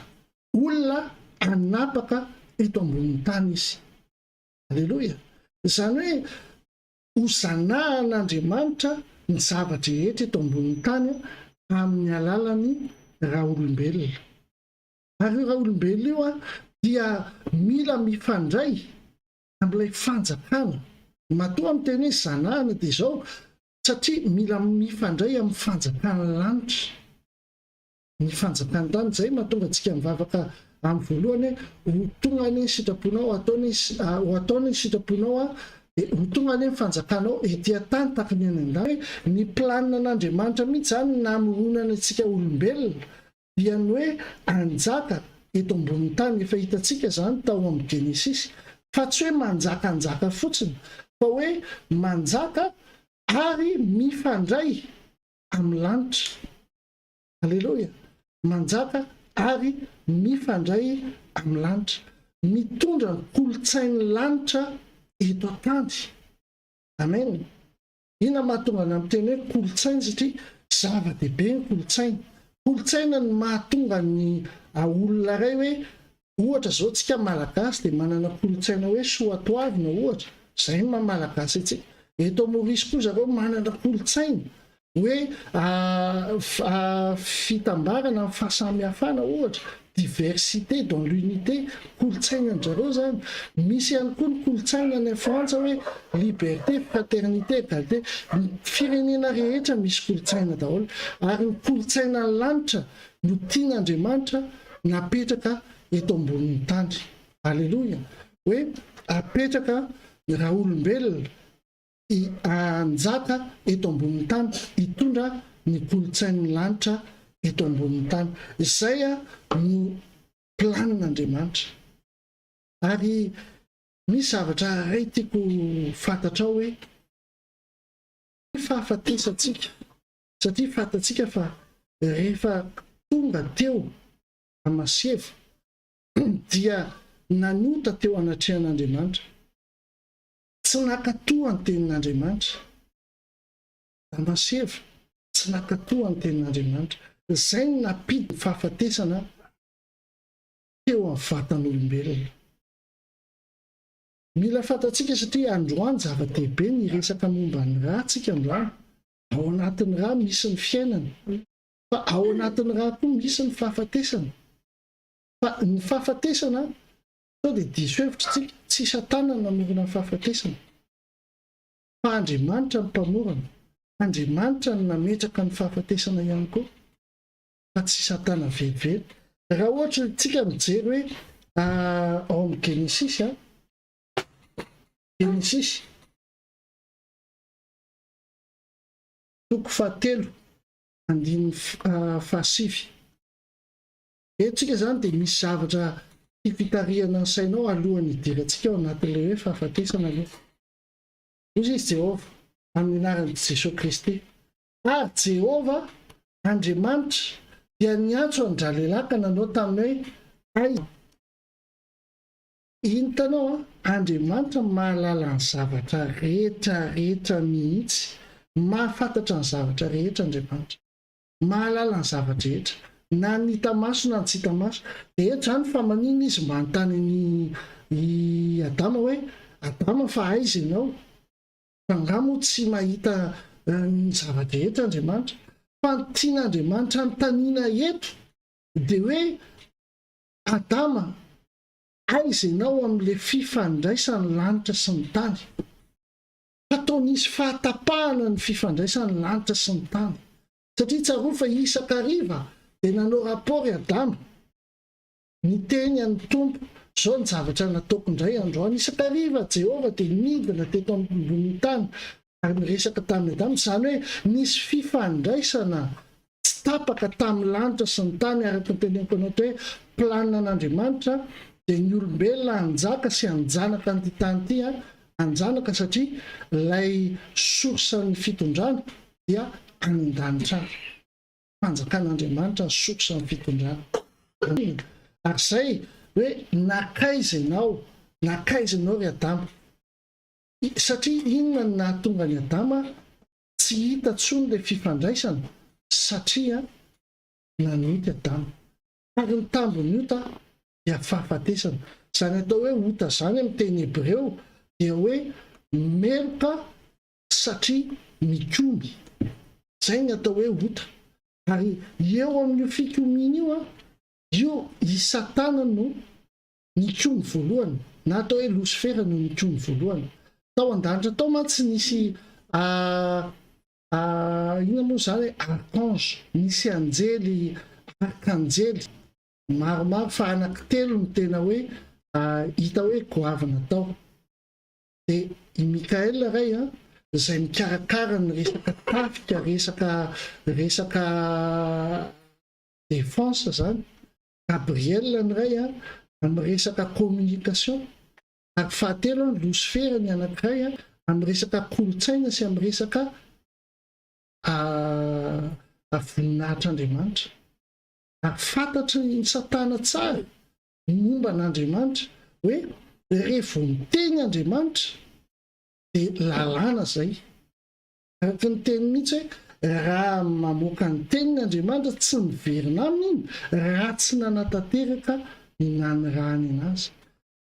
olona hanapaka eto ambonin'ny tany izy. Aleloia! Izany hoe ho zanahan'Andriamanitra ny zava-drehetra eto ambonin'ny tany amin'ny alalan'ny raolombelona. Ary io raolombelona io dia mila mifandray amin'ilay fanjakana. Matoa miteny hoe zanahana dia izao, satria mila mifandray amin'ny fanjakan'ny lanitra ny fanjakan'ny tany. Izay mahatonga antsika mivavaka amin'ny voalohany hoe ho tonga anie ny sitraponao, atao anie, ho atao anie ny sitraponao, dia ho tonga anie ny fanjakanao ety an-tany tahaka ny any an-danitra. Ny planina an'Andriamanitra mihitsy izany namoronana antsika olombelona dia ny hoe hanjaka eto ambonin'ny tany, efa hitantsika izany tao amin'ny Genesisy, fa tsy hoe manjakanjaka fotsiny. Fa hoe manjaka ary mifandray amin'ny lanitra. Aleloia! Manjaka ary mifandray amin'ny lanitra. Mitondra ny kolontsain'ny lanitra eto an-tany. Amen! Inona mahatonga anah miteny hoe kolontsaina satria zava-dehibe ny kolontsaina. Kolontsaina no mahatonga ny olona iray hoe ohatra zao tsika malagasy dia manana kolontsaina hoe soatoavina ohatra, zay ny maha malagasy antsika. Eto Maurice koa zareo manana kolontsaina hoe fitambarana amin'ny fahasamihafana ohatra, diversité dans l'unité, kolontsaina an-dry zareo izany. Misy ihany koa ny kolontsaina any Frantsa hoe liberté, fraternité, égalité. Ny firenena rehetra misy kolontsaina daholo. Ary ny kolontsainan'ny lanitra no tian'Andriamanitra napetraka eto ambonin'ny tany. Aleloia! Hoe apetraka raolombelona hanjaka eto ambonin'ny tany, hitondra ny kolontsain'ny lanitra eto ambonin'ny tany. Izay no planin'Andriamanitra. Ary misy zavatra iray tiako ho fantatrao hoe, ny fahafatesantsika, satria fantatsika fa rehefa tonga teo Amaseva dia nanota teo anatrehan'Andriamanitra. Tsy nankatoa ny tenin'Andriamanitra. Damaseva, tsy nankatoa ny tenin'Andriamanitra. Izay no nampidi ny fahafatesana teo amin'ny vatan'olombelona. Mila fantatsika satria androany zava-dehibe ny hiresaka momba ny rà tsika androany. Ao anatin'ny rà misy ny fiainana. Fa ao anatin'ny rà koa misy ny fahafatesana. Fa ny fahafatesana Sao dia diso hevitra isika? Tsy Satana no namorona ny fahafatesana, fa Andriamanitra no mpamorona. Andriamanitra no nametraka ny fahafatesana ihany koa, fa tsy Satana velively. Raha ohatra isika mijery hoe ao amin'ny Genesisy, Genesisy toko fahatelo andininy fahasivy. Eto tsika izany dia misy zavatra tiako hitarihana ny sainao alohan'ny hidirantsika ao anatin'ilay hoe fahafatesana aloha. Hoy izy Jehovah, amin'ny anaran'i Jesoa Kristy. Ary Jehovah, Andriamanitra, dia niantso an-dralehilahy ka nanao taminy hoe, Aiza. Hitanao an, Andriamanitra mahalala ny zavatra rehetra rehetra mihitsy. Mahafantatra ny zavatra rehetra Andriamanitra. Mahalala ny zava-drehetra, na ny hita maso na ny tsy hita maso. Dia eto izany fa maninona izy manontany an'i i Adama hoe, Adama fa aiza ianao? Fa angaha moa tsy mahita ny zava-drehetra Andriamanitra? Fa ny tian'Andriamanitra anontaniana eto dia hoe, Adama, aiza ianao amin'ilay fifandraisan'ny lanitra sy ny tany? Hatao nisy fahatapahana ny fifandraisan'ny lanitra sy ny tany. Satria tsarovy fa isan-kariva dia nanao rapport i Adama, niteny an'ny Tompo, izao ny zavatra nataoko indray androany. Isan-kariva Jehovah dia nidina teto ambonin'ny tany ary niresaka tamin'i Adama. Izany hoe nisy fifandraisana tsy tapaka tamin'ny lanitra sy ny tany araka ny teneniko anao teo hoe planinan'Andriamanitra dia ny olombelona hanjaka sy hanjanaka an'ity tany ity an, hanjanaka satria ilay source ny fitondrana dia any an-danitra any, fanjakan'Andriamanitra ny source ny fitondrana. Ary izay hoe nankaiza ianao, nankaiza ianao ry Adama? Satria inona no nahatonga an'i Adama Tsy hita tsony le fifandraisana satria nanota Adama. Ary ny tambin'ny ota dia fahafatesana. Izany atao hoe ota izany amin'ny teny hebreo dia hoe meloka satria mikomy. Izay ny atao hoe ota. Ary eo amin'io fikomiana io, io i Satana no nikomy voalohany, na atao hoe Losifera no nikomy voalohany. Tao an-danitra tao mantsy nisy inona moa izany e, archange, nisy anjely, arkanjely maromaro fa anankitelo no tena hoe hita hoe goavana tao. Dia i Mikael iray izay mikarakara ny resaka tafika, resaka resaka défense izany, Gabriel ny iray amin'ny resaka communication ary fahatelo Losifera ny anankiray Amin'ny resaka kolontsaina sy amin'ny resaka voninahitr'Andriamanitra. Ary fantatry ny Satana tsara ny momba an'Andriamanitra hoe rehefa vao miteny Andriamanitra dia lalàna izay. Araka ny teny mihitsy hoe raha mamoaka ny teniny Andriamanitra tsy miverina aminy iny raha tsy nanatanteraka ny nanirahany anazy.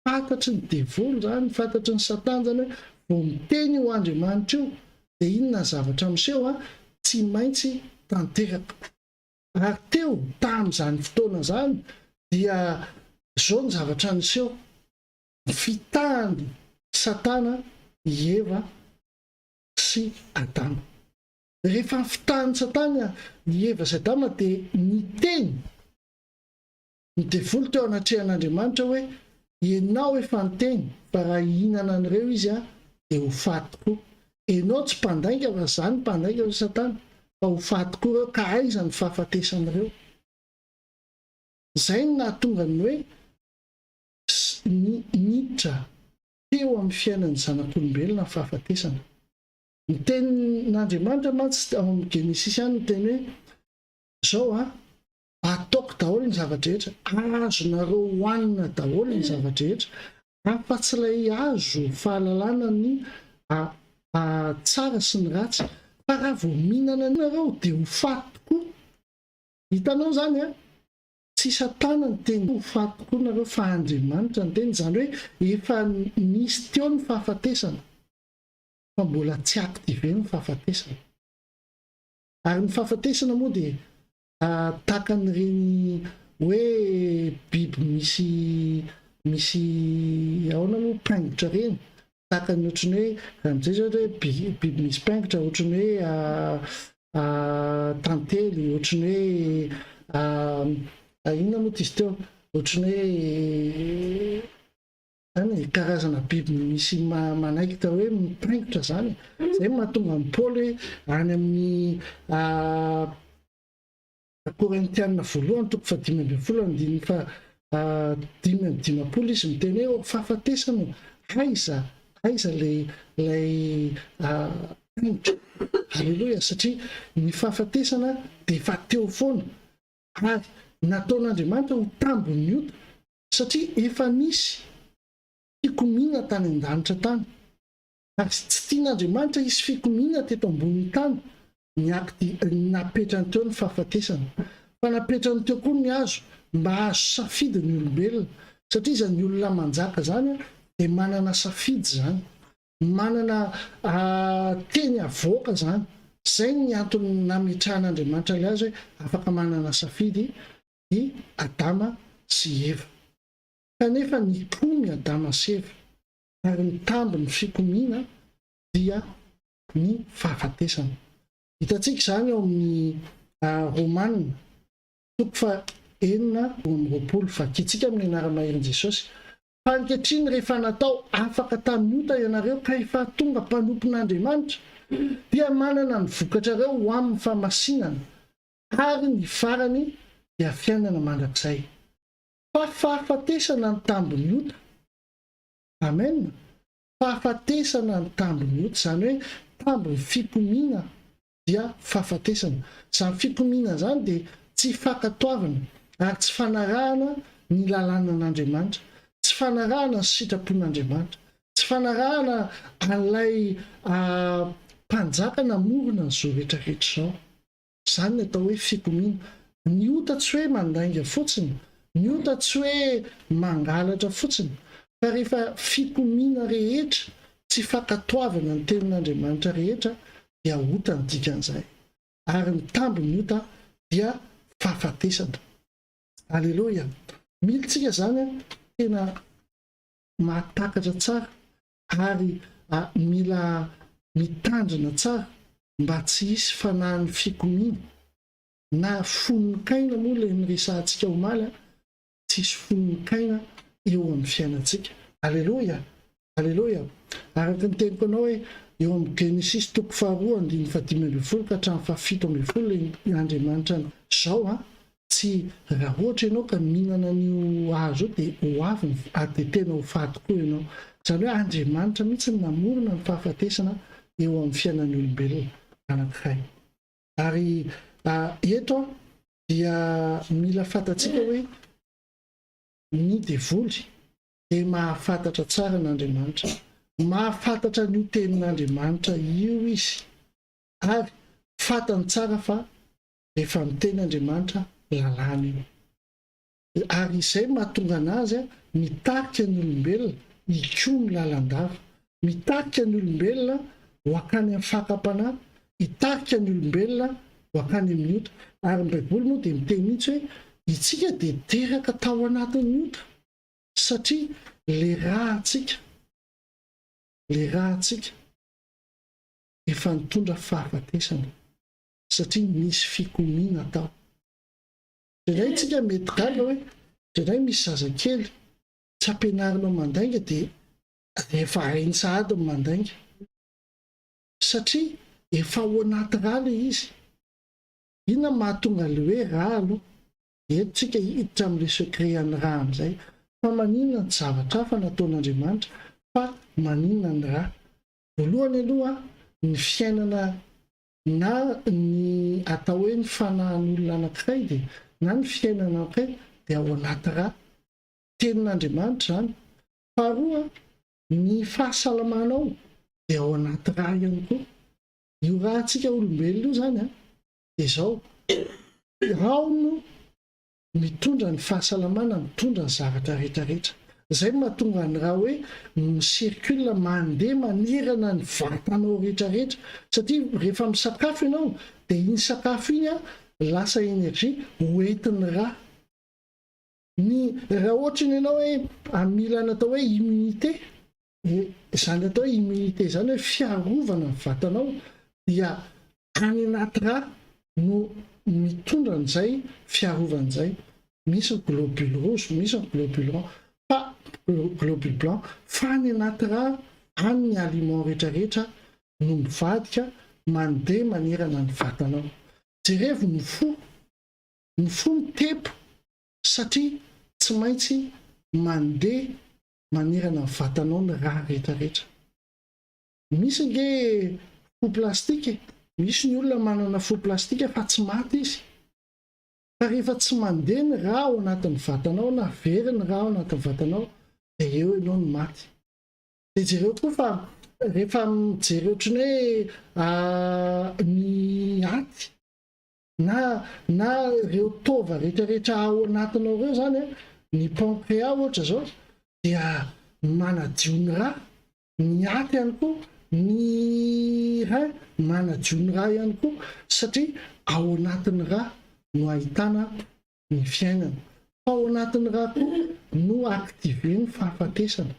Fantatry ny devoly izany, fantatry ny satana izany hoe vao miteny io Andriamanitra io dia inona ny zavatra miseho an, tsy maintsy tanteraka. Ary teo tamin'izany fotoana izany dia izao ny zavatra niseho, nifitahan'i satana i Eva sy Adama. Rehefa nifitahan'i satana i Eva sy Adama dia niteny ny devoly teo anatrehan'Andriamanitra hoe, Ianao efa niteny fa raha hihinana an'ireo izy dia ho faty koa. Ianao tsy mpandainga fa izaho no mpandainga hoy Satana, fa ho faty koa ireo ka aiza ny fahafatesan'ireo? Izay no nahatonga ny hoe niditra teo amin'ny fiainan'ny zanak'olombelona ny fahafatesana. Ny tenin'Andriamanitra mantsy ao amin'ny Genesisy ihany miteny hoe izao an, Ataoko daholo ny zava-drehetra, azonareo hohanina daholo ny zava-drehetra, afa-tsy ilay hazo fahalalana ny tsara sy ny ratsy, fa raha vao mihinana an'io nareo dia ho faty tokoa. Hitanao izany an? Tsy Satana niteny ho faty tokoa nareo fa Andriamanitra niteny, izany hoe efa nisy teo ny fahafatesana fa mbola tsy activer ny fahafatesana. Ary ny fahafatesana moa dia Tahaka an'ireny hoe biby misy misy ahoana moa paingotra ireny, tahaka ny ohatran'ny hoe raha mijery zao hoe biby misy paingotra ohatran'ny hoe tantely, ohatran'ny hoe inona moa izy teo, ohatran'ny hoe Zany e, karazana biby misy manaikitra hoe mipaingotra zany e. Zay no mahatonga an'i Paoly hoe any amin'ny Korintiana voalohany toko faha-15 andininy faha-55 izy miteny hoe oh, fahafatesana aiza aiza ilay ilay paingotra. Aleloia, satria ny fahafatesana dia efa teo foana ary nataon'Andriamanitra ho tambin'ny ota. Satria efa nisy fikomiana tany an-danitra tany, ary tsy tian'Andriamanitra hisy fikomiana teto ambonin'ny tany, ny acte napetrany teo ny fahafatesana, fa napetrany teo koa ny hazo mba hahazo safidy ny olombelona, satria izany olona manjaka izany dia manana safidy izany, manana teny avoaka izany, izay ny antony nametrahan'Andriamanitra ilay hazo hoe afaka manana safidy i Adama sy i Eva. Kanefa nikomy Adama sy Eva, ary ny tambin'ny fikomiana dia ny fahafatesana. Hitantsika izany ao amin'ny Romana toko faha-26. Vakintsika amin'ny anaran'ny maherin'i Jesosy. Fa ankehitriny rehefa natao afaka tamin'ny ota ianareo ka efa tonga mpanompon'Andriamanitra, dia manana ny vokatrareo ho amin'ny fahamasinana, Ary ny farany dia fiainana mandrakizay. Fa fahafatesana ny tambin'ny ota. Amen. Fahafatesana ny tambin'ny ota. Izany hoe tambin'ny fikomiana dia fahafatesana. Izany fikomiana izany dia tsy fankatoavana ary tsy fanarahana ny lalànan'Andriamanitra, tsy fanarahana ny sitrapon'Andriamanitra, tsy fanarahana an'ilay Mpanjaka namorona an'izao rehetra rehetra izao. Izany ny atao hoe fikomiana. Ny ota tsy hoe mandainga fotsiny, ny ota tsy hoe mangalatra fotsiny, fa rehefa fikomiana rehetra, tsy fankatoavana ny tenin'Andriamanitra rehetra dia ota ny dikan'izay. Ary ny tambin'ny ota dia fahafatesana. Aleloia! Mila tsika izany tena mahatakatra tsara ary mila mitandrina tsara mba tsy hisy fanahin'ny fikomiana na fon'ny kaina moa ilay niresahantsika omaly an, tsy hisy fon'ny kaina eo amin'ny fiainantsika. Aleloia! Aleloia! Araka ny teniko anao hoe eo amin'ny Genesisy toko faharoa andininy fahadimy ambin'ny folo ka hatramin'ny fahafito ambin'ny folo ilay Andriamanitra izao an, Tsy, raha ohatra ianao ka mihinana an'io hazo io dia ho avy ny, ary dia tena ho faty koa ianao. Izany hoe Andriamanitra mihitsy no namorona ny fahafatesana eo amin'ny fiainan'ny olombelona anankiray. Ary eto dia mila fantatsika hoe ny devoly dia mahafantatra tsara an'Andriamanitra. Mahafantatra an'io tenin'Andriamanitra io izy ary fantany tsara fa rehefa miteny Andriamanitra, lalàna io. Ary izay mahatonga an'azy mitarika ny olombelona hikomy lalandava, mitarika ny olombelona ho hankany amin'ny fakam-panahy, hitarika ny olombelona ho hankany amin'ny ota. Ary ny Baiboly moa dia miteny mihitsy hoe isika dia teraka tao anatin'ny ota satria le rà-ntsika, le rà-ntsika efa nitondra fahafatesana satria nisy fikomiana tao. Indraindray tsika mety gaga hoe indraindray misy zazakely tsy ampianarinao mandainga dia efa hainy sahady ny mandainga satria efa ao anaty rà ilay izy. Inona no mahatonga ilay hoe rà aloha? Eto tsika hiditra amin'ilay secret an'ny rà amin'izay. Fa maninona ny zavatra hafa nataon'Andriamanitra fa maninona ny rà? Voalohany aloha ny fiainana Na ny atao hoe ny fanahin'olona anankiray dia, na ny fiainana anankiray dia ao anaty ra. Tenin'Andriamanitra izany. Faharoa, ny fahasalamanao dia ao anaty ra ihany koa. Io rantsika olombelona io izany dia izao, ao no mitondra ny fahasalamana, mitondra ny zavatra rehetra rehetra. Izay no mahatonga ny ra hoe mi-circule, mandeha manerana ny vatanao rehetra rehetra. Satria rehefa misakafo ianao dia iny sakafo iny lasa énergie hoentin'ny ra. Ny raha ohatra ny ianao hoe mila ny atao hoe immunité, izany atao hoe immunité izany hoe fiarovana ny vatanao dia any anaty rà no mitondra an'izay fiarovana izay. Misy ny globule rouge, misy ny globule rond fa globule blanc fa any anaty rà any ny aliment rehetra rehetra no mivadika mandeha manerana ny vatanao. Jerevo ny fo, ny fo mitepo satria tsy maintsy mandeha manerana ny vatanao ny rà rehetra rehetra. Misy ange fo plastika e! Misy ny olona manana fo plastika fa tsy maty izy. Fa rehefa tsy mandeha ny rà ao anatin'ny vatanao na very ny rà ao anatin'ny vatanao dia eo ianao no maty. Dia jereo koa fa rehefa mijery ohatran'ny hoe ny aty na na ireo taova rehetra rehetra ao anatinao ireo izany an, ny pancréas ohatra izao dia manadio ny rà, ny aty ihany koa, ny rein manadio ny rà ihany koa satria ao anatin'ny rà no ahitana ny fiainana, fa ao anatin'ny rà koa no activer ny fahafatesana.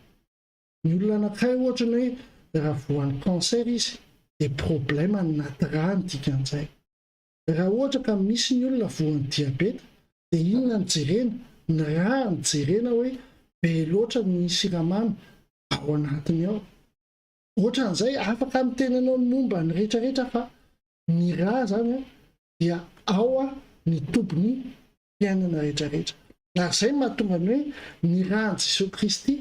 Ny olona anankiray ohatra ny hoe raha voan'ny cancer izy dia problème any anaty rà ny dikan'izay. Raha ohatra ka misy ny olona voan'ny diabeta dia inona no jerena? Ny rà no jerena hoe be loatra ny siramamy ao anatiny ao. Ohatran'izay afaka miteny anao ny momba ny rehetra rehetra fa ny rà zany dia ao ny tobin'ny fiainana rehetra rehetra. Ary izay no mahatonga ny hoe ny ràn'i Jesoa Kristy,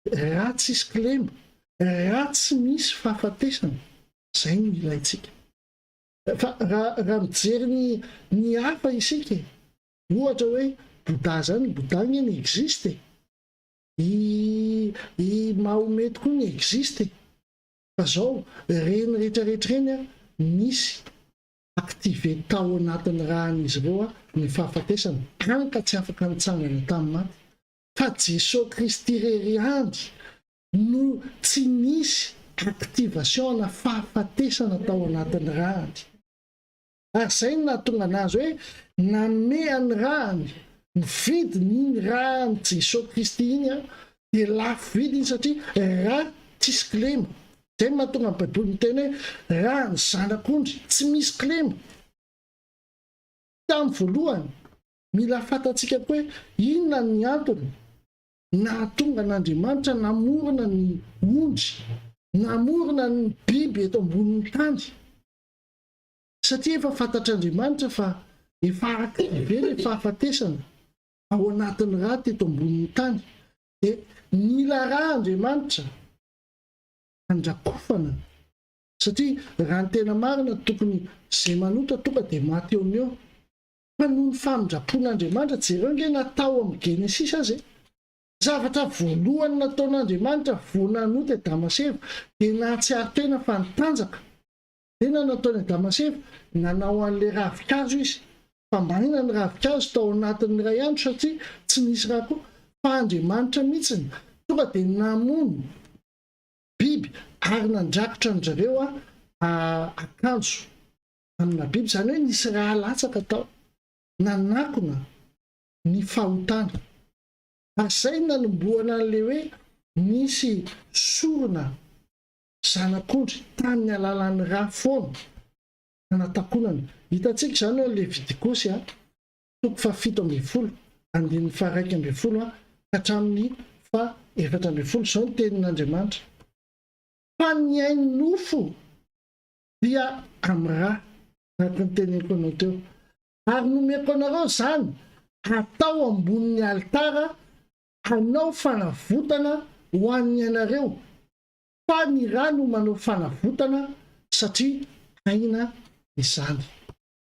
rà tsisy kilema, rà tsy misy fahafatesana, izay no ilaintsika. Fa raha raha mijery ny ny hafa isika e, ohatra hoe Bouddha zany, Bouddha anie ni-existe e, i i Mahomet koa ni-existe e, fa zao ireny rehetra rehetra ireny an, nisy activer tao anatin'ny ràn'izy ireo ny fahafatesana, hany ka tsy afaka nitsangana tamin'ny maty. Fa Jesoa Kristy irery ihany no tsy nisy activation na fahafatesana tao anatin'ny ràny. Ary izay no nahatonga an'azy hoe nanome ny ràny, ny vidin'iny ràn'i Jesoa Kristy iny dia lafo vidy iny satria rà tsisy kilema. Izay no mahatonga ny Baiboly miteny hoe rà ny zanak'ondry tsy misy kilema. Tamin'ny voalohany, mila fantatsika koa hoe inona ny antony nahatonga an'Andriamanitra namorona ny ondry, namorona ny biby eto ambonin'ny tany. Satria efa fantatr'Andriamanitra fa. Efa akaiky be ilay fahafatesana ao anatin'ny ra teto ambonin'ny tany. Dia nila ra Andriamanitra handrakofana satria raha ny tena marina tokony izay manota tonga dia maty eo no eo. Fa noho ny famindram-pon'Andriamanitra, jereo ange na tao amin'ny Genesisy aza e! Zavatra voalohany nataon'Andriamanitra vao nanota i Adama sy Eva dia nahatsiaro tena fa nitanjaka. Inona no nataon'i Adama sy Eva? Nanao an'ilay ravinkazo izy. Fa maina ny ravinkazo tao anatin'ny iray andro satria tsy nisy ra koa. Fa Andriamanitra mihitsy tonga dia namono biby ary nandrakotra an-dry zareo akanjo amina biby. Izany hoe nisy ra latsaka tao. Nanakona ny fahotana. Ary izay no nanombohana an'ilay hoe nisy sorona zanak'ondry tamin'ny alalan'ny ra foana hanatakonana. Hitantsika izany ao Levitikosy toko faha-17, andininy faha-11 ka hatramin'ny faha-14. Izao ny tenin'Andriamanitra, Fa ny ain'ny nofo dia amin'ny ra, araka ny teneniko anao teo. Ary nomeko anareo izany hatao ambonin'ny alitara hanao fanavotana ho an'ny ainareo, fa ny ra no manao fanavotana satria aina izany.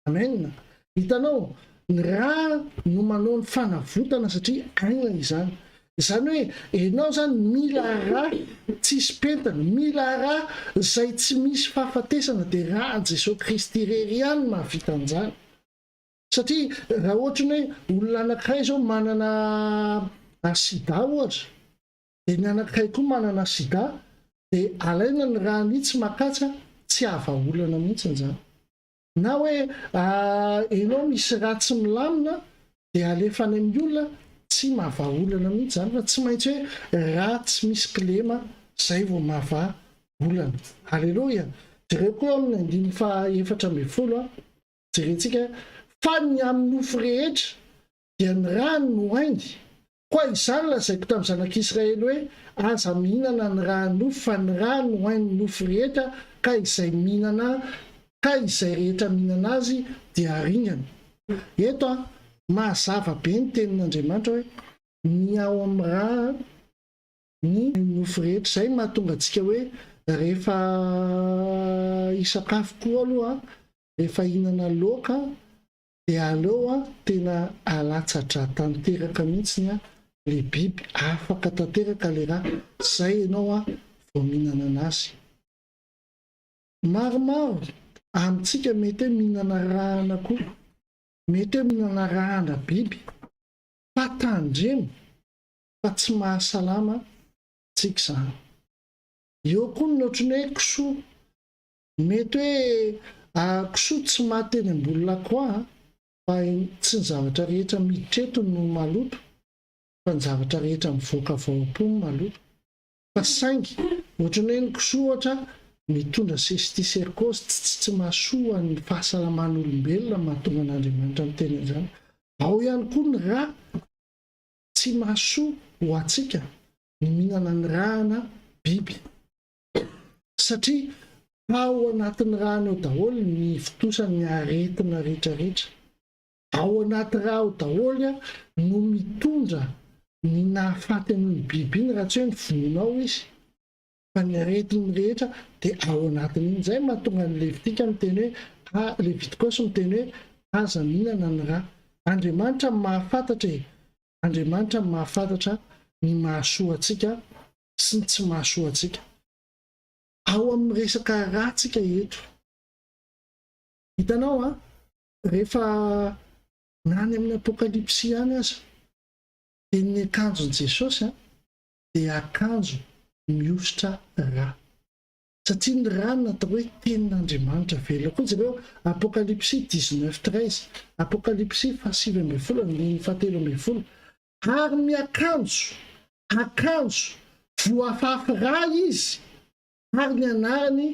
Amen. Hitanao, ny ra no manao ny fanavotana satria aina izany. Izany hoe enao izany mila ra tsisy pentina, mila ra izay tsy misy fahafatesana dia ra an'i Jesoa Kristy irery ihany no mahavita an'izany. Satria raha ohatra ny hoe olona anankiray izao manana sida ohatra, dia ny anankiray koa manana sida, dia alaina ny ràny tsy makatsa, tsy hahavahaolana mihitsy izany. Na hoe enao misy raha tsy milamina dia alefa any amin'ny olona, tsy mahavaha olana mihitsy izany fa tsy maintsy hoe raha tsy misy kilema zay vao mahavaha olana. Aleloia! Jereo koa amin'ny andininy faha 14 a, jerentsika fa ny amin'ny nofo rehetra dia ny rany no ainy, Koa izany lazaiko tamin'ny zanak'Israely hoe, Aza mihinana ny rà-nofo, fa ny rà no hain'ny nofo rehetra, ka izay mihinana, ka izay rehetra mihinana azy dia haringana. Eto an, mazava be ny tenin'Andriamanitra hoe, ny ao amin'ny rà ny nofo rehetra. Izay no mahatonga antsika hoe rehefa hisakafo koa aloha, rehefa hihinana laoka, Dia aleo an tena alatsa-drà tanteraka mihitsiny an le biby afaka tanteraka le rà zay enao an vao mihinana anazy. Maromaro amintsika mety hoe mihinana rà-na koa, mety hoe mihinana rà-na biby fa tandremo fa tsy mahasalama antsika izany. Eo koa ny ohatran'ny hoe kisoa Mety hoe kisoa tsy maty eny ambony lakroa an, fa tsy ny zavatra rehetra miditra eto no maloto fa ny zavatra rehetra mivoaka avy ao am-po no maloto. Fa saingy ohatran'ny hoe ny kisoa ohatra mitondra cysticercose tsy tsy tsy mahasoa ny fahasalaman'olombelona mahatonga an'Andriamanitra miteny an'izany. Ao ihany koa ny ra tsy mahasoa ho antsika ny mihinana ny rà-na biby. Satria ao anatin'ny rano ao daholo ny fotosan'ny aretina rehetra rehetra. Ao anaty ra ao daholo no mitondra ny nahafaty an'iny biby iny raha tsy hoe novonoinao izy. Fa ny aretiny rehetra dia ao anatin'iny. Izay no mahatonga ny Levitika miteny hoe, Levitikosy miteny hoe aza mihinana ny ra. Andriamanitra no mahafantatra e! Andriamanitra no mahafantatra ny mahasoa antsika sy ny tsy mahasoa antsika. Ao amin'ny resaka rà tsika eto. Hitanao an, rehefa na any amin'ny Apokalypsy ihany aza, dia ny akanjon'i Jesosy an, dia akanjo mihosotra rà. Satria ny rà no natao hoe tenin'Andriamanitra velona. Koa jereo Apokalypsy 19 13, Apokalypsy faha-19 andininy faha-13. Ary miakanjo akanjo voafafy rà izy, ary ny anarany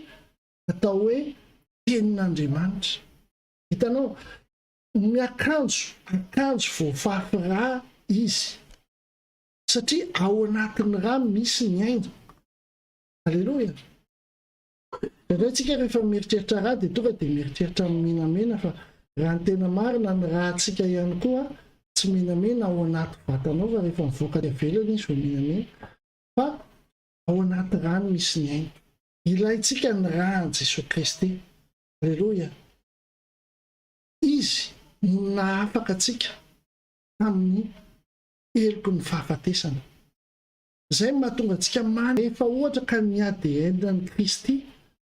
atao hoe Tenin'Andriamanitra. Hitanao, miakanjo akanjo voafafy rà izy, satria ao anatin'ny rà misy ny aina. Aleloia! Indraindray tsika rehefa mieritreritra rà dia tonga dia mieritreritra ny menamena fa. Raha ny tena marina, ny ràntsika ihany koa tsy menamena ao anaty vatanao fa rehefa mivoaka any ivelany izy vao menamena fa ao anaty rà no misy ny aina. Ilaintsika ny ràn'i Jesoa Kristy. Aleloia! Izy no nahafaka antsika tamin'ny heloky ny fahafatesana. Izay no mahatonga antsika man. Rehefa ohatra ka ny ADN-n'i Kristy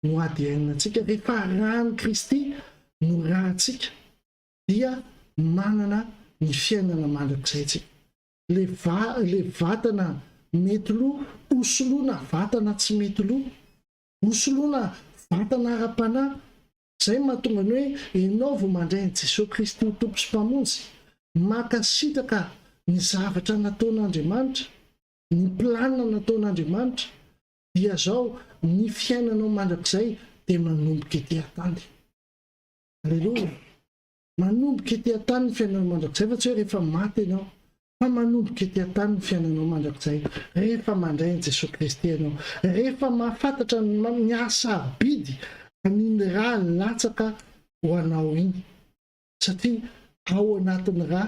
no ADN-ntsika, rehefa ràn'i Kristy no ràntsika, dia manana ny fiainana mandrakizay tsika. Le va, le vatana mety lo hosoloina vatana tsy mety lo, hosoloina vatana ara-panahy. Izay no mahatonga ny hoe ianao vao mandray an'i Jesoa Kristy ho Tompo sy Mpamonjy, mankasitraka ny zavatra nataon'Andriamanitra, ny planina nataon'Andriamanitra, dia izao ny fiainanao mandrakizay dia manomboka ety an-tany. Aleloia! Manomboka ety an-tany ny fiainanao mandrakizay fa tsy hoe rehefa maty ianao. Fa manomboka ety an-tany ny fiainanao mandrakizay rehefa mandray an'i Jesoa Kristy ianao. Rehefa mahafantatra ny hasarobidy an'iny rà latsaka ho anao iny. Satria ao anatin'ny rà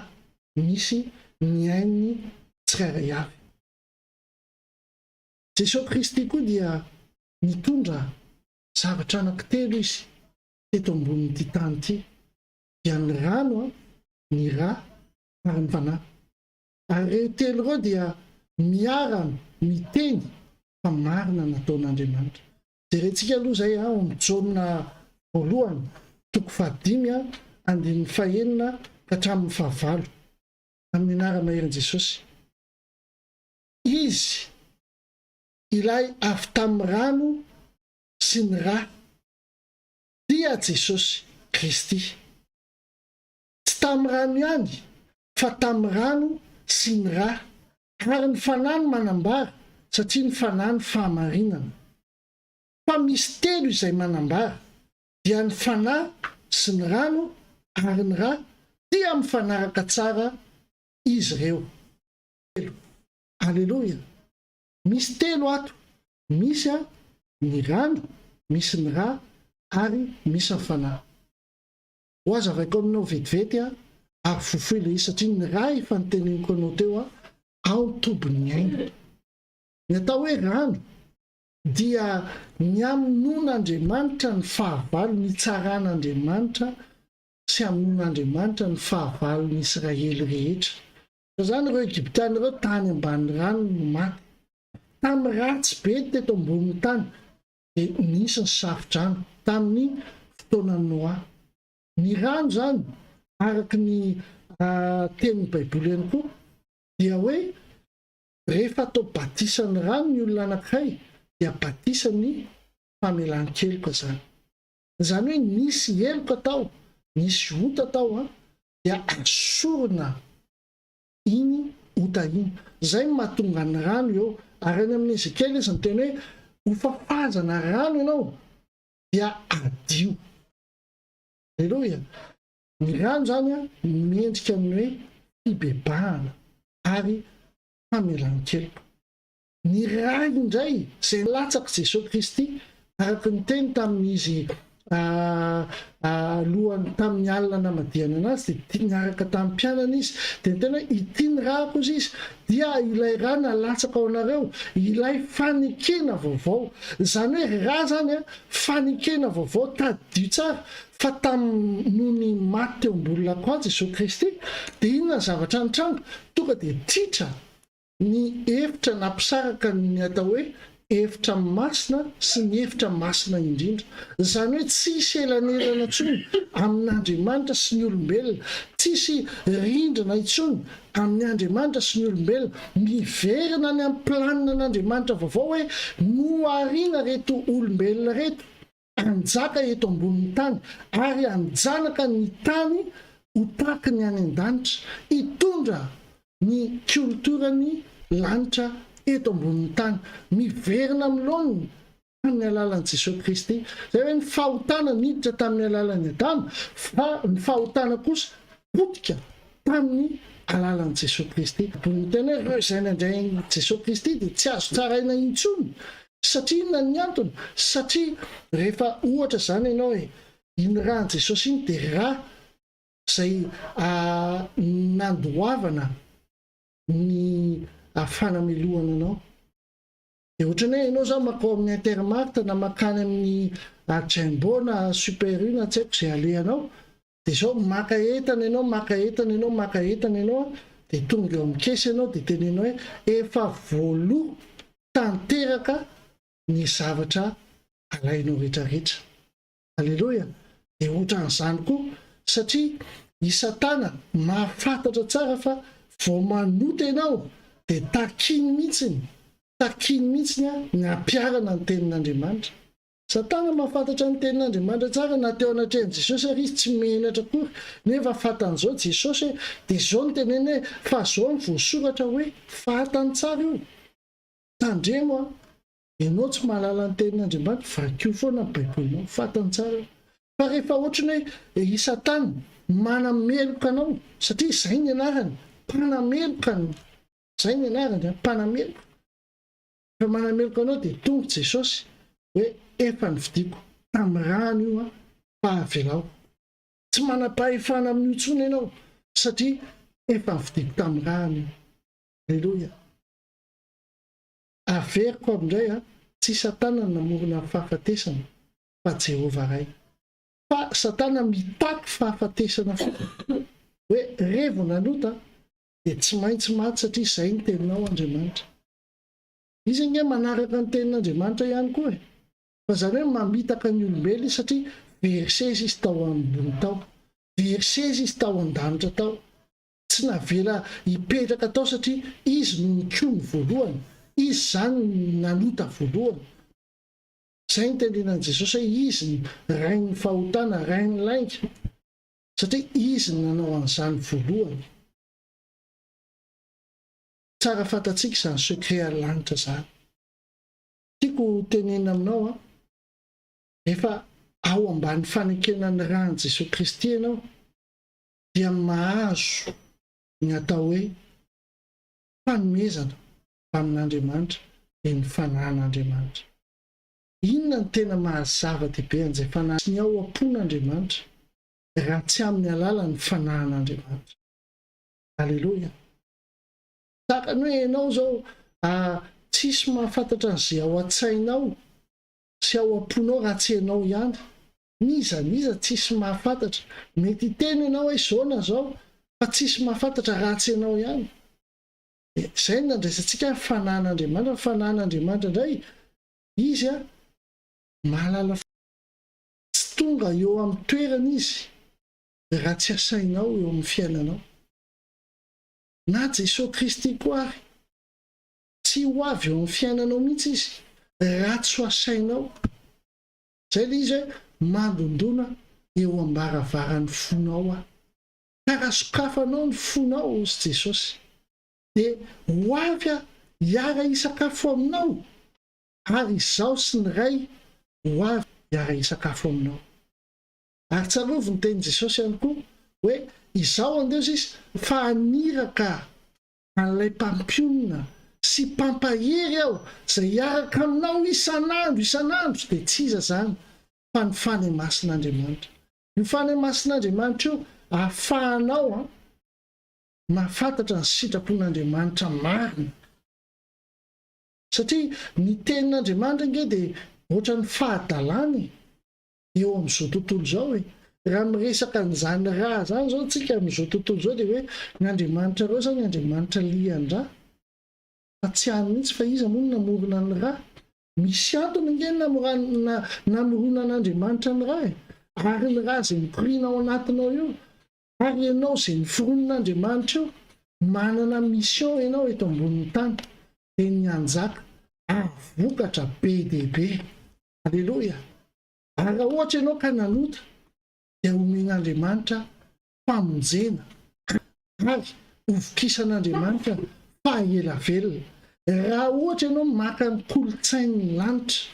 misy ny ain'ny tsirairay avy. Jesoa Kristy koa dia nitondra zavatra anankitelo Izy teto ambonin'ity tany ity. Dia ny rano, ny rà ary ny fanahy. Ary ireo telo ireo dia miara miteny fa marina nataon'Andriamanitra. Jerentsika aloha izay ao amin'ny Jaona voalohany toko fahadimy andininy fahenina ka hatramin'ny fahavalo. Amin'ny anara-maherin'i Jesosy. Izy ilay avy tamin'ny rano sy ny ra dia Jesosy Kristy. Tsy tamin'ny rano ihany, fa tamin'ny rano sy ny ra, ary ny Fanahy no manambara, satria ny Fanahy no fahamarinana. Fa misy telo izay manambara, dia ny Fanahy sy ny rano ary ny ra, dia mifanaraka tsara izy ireo. Telo. Aleloia! Misy telo ato, misy ny rano, misy ny ra, ary misy ny Fanahy. Ho hazavaiko aminao vetivety aho ary fohifohy ilay izy satria ny ra efa noteneniko anao teo ao ny tobin'ny aina. Ny atao hoe rano dia ny hamonoan'Andriamanitra ny fahavalo, ny hitsaran'Andriamanitra sy hamonoan'Andriamanitra ny fahavalon'ny Israely rehetra. Fa izany ireo Egyptiana ireo tany ambany rano no maty. Tamin'ny ratsy be teto ambonin'ny tany dia nisy ny safo-drano tamin'ny fotoanan'i Noa. Ny rano izany, araka ny tenin'ny Baiboly ihany koa, dia hoe rehefa atao batisan'ny rano ny olona anankiray dia batisan'ny famelan-keloka izany. Izany hoe nisy heloka tao, nisy ota tao, dia asorina iny ota iny. Izay no mahatonga ny rano eo. Ary any amin'ny Ezekiela izy miteny hoe hofafazana rano ianao dia hadio. Aleloia. Ny rano izany mendrika ny hoe fibebahana ary famelan-keloka. Ny rà indray izay latsak'i Jesoa Kristy araka ny teny tamin'izy alohan'ny tamin'ny alina namadihana anazy dia niaraka tamin'ny mpianany izy dia niteny hoe ity ny ràko hozy izy dia ilay rà nalatsaka ho anareo ilay fanekena vaovao izany hoe rà izany a fanekena vaovao tadidio tsara fa tamin'ny nony maty teo ambony lakroa Jesoa Kristy dia inona ny zavatra nitranga tonga dia tritra Ny efitra nampisaraka ny atao hoe efitra masina sy ny efitra masina indrindra. Izany hoe tsisy elanelana intsony amin'Andriamanitra sy ny olombelona, tsisy rindrina intsony amin'ny Andriamanitra sy ny olombelona. Miverina any amin'ny planinan'Andriamanitra vaovao hoe nohariana ireto olombelona ireto hanjaka eto ambonin'ny tany ary hanjanaka ny tany ho tahaky ny any an-danitra, hitondra ny kiolotoran'ny lanitra eto ambonin'ny tany. Miverina amin'ny laoniny tamin'ny alalan'i Jesoa Kristy. Izay hoe ny fahotana niditra tamin'ny alalan'i Adama, fa ny fahotana kosa potika tamin'ny alalan'i Jesoa Kristy. Ny tena hoe ireo izay nandray an'i Jesoa Kristy dia tsy azo tsaraina intsony. Satria inona ny antony? Satria rehefa ohatra izany ianao e, iny ràn'i Jesosy iny dia rà. izay nandoavana ny fanamelohana anao. Dia ohatran'ny hoe ianao izao mankao amin'ny Intermart na mankany amin'ny Jumbo na Super U na tsy haiko izay alehanao, dia izao maka entana ianao, maka entana ianao, maka entana ianao an, dia tonga eo amin'ny caisse ianao dia teneno hoe efa voaloa tanteraka ny zavatra alainao rehetrarehetra. Aleloia! Dia ohatran'izany koa, satria i Satana mahafantatra tsara fa vao manota ianao dia takiny mihitsiny, takiny mihitsiny ny hampiharana ny tenin'Andriamanitra. Satana mahafantatra ny tenin'Andriamanitra tsara na teo anatrehan'i Jesosy ary izy tsy menatra akory, nefa fantany izao Jesosy hoe, dia izao no teneniny hoe, fa izao no voasoratra hoe, fantany tsara io. Tandremo an! Ianao tsy mahalala ny tenin'Andriamanitra, vakio foana ny baibolinao, fantany tsara io. Fa rehefa ohatrany hoe i Satana manameloka anao, satria izay ny anarany, mpanameloka, izay ny anarany an, mpanameloka. Rehefa manameloka anao dia tonga Jesosy hoe efa novidiako tamin'ny rano io an, fa avelao. Tsy manam-pahefana amin'io intsony ianao satria efa novidiako tamin'ny rano io. Aleloia. Averiko amindray an, tsy Satana no namorona ny fahafatesana fa Jehovah Ray. Fa Satana mitaky fahafatesana foana. Hoe revo nanota dia tsy maintsy maty satria izay ny teninao Andriamanitra. Izy ange manaraka ny tenin'Andriamanitra ihany koa e! Fa izany hoe mamitaka ny olombelona izy satria very seza izy tao ambony tao. Very seza izy tao an-danitra tao. Tsy navela hipetraka tao satria izy no nikomy voalohany. Izy izany no nanota voalohany. Izay no tenenan'i Jesosy hoe izy no rain'ny fahotana, rain'ny lainga. Satria izy no nanao an'izany voalohany. Tsara fantatsika izany secret any lanitra izany. Tiako ho tenenina aminao an, rehefa ao ambany fanekena ny ràn'i Jesoa Kristy ianao dia mahazo ny atao hoe fanomezana avy amin'Andriamanitra dia ny Fanahin'Andriamanitra. Inona no tena maha zava-dehibe an'izay Fanahy ny ao am-pon'Andriamanitra raha tsy amin'ny alalan'ny Fanahin'Andriamanitra? Aleloia! Tahaka ny hoe ianao izao tsisy mahafantatra an'izay ao an-tsainao sy ao am-ponao raha tsy ianao ihany. N'iza n'iza tsisy mahafantatra. Mety hiteny ianao hoe izao na izao fa tsisy mahafantatra raha tsy ianao ihany. Dia izay no nandraisantsika ny fanahin'Andriamanitra. Ny fanahin'Andriamanitra indray, izy mahalala tsy tonga eo amin'ny toerana izy raha tsy asainao eo amin'ny fiainanao. Na Jesoa Kristy koa ary, tsy ho avy eo amin'ny fiainanao mihitsy Izy raha tsy ho asainao. Izay ilay izy hoe mandondona eo am-baravaran'ny fonao aho. Ka raha sokafanao ny fonao, hozy Jesosy, dia ho avy aho hiara-hisakafo aminao, ary Izaho sy ny Ray ho avy hiara-hisakafo aminao. Ary tsarovy ny tenin'i Jesosy ihany koa hoe Izaho andeha hozy izy fa haniraka an'ilay mpampionona sy mpampahery aho izay hiaraka aminao isan'andro isan'andro dia tsy iza izany fa ny Fanahy Masin'Andriamanitra. Io Fanahy Masin'Andriamanitra io ahafahanao mahafantatra ny sitrapon'Andriamanitra marina. Satria ny tenin'Andriamanitra ange dia ohatran'ny fahadalana e. eo amin'izao tontolo izao e! Raha miresaka an'izany ra izany izao tsika amin'izao tontolo izao dia hoe ny andriamanitrareo izany andriamanitra lian-dra? Fa tsy any mihitsy fa iza moa no namorona ny ra? Misy antony ange ny namoronan'Andriamanitra ny ra e! Ary ny ra izay mikoriana ao anatinao io, ary ianao izay noforonin'Andriamanitra io, manana mission ianao eto ambonin'ny tany, dia ny hanjaka hahavokatra be dia be. Aleloia! Ary raha ohatra ianao ka nanota, dia homen'Andriamanitra famonjena ary hovokisan'Andriamanitra faha ela velona. Raha ohatra ianao maka ny kolontsain'ny lanitra,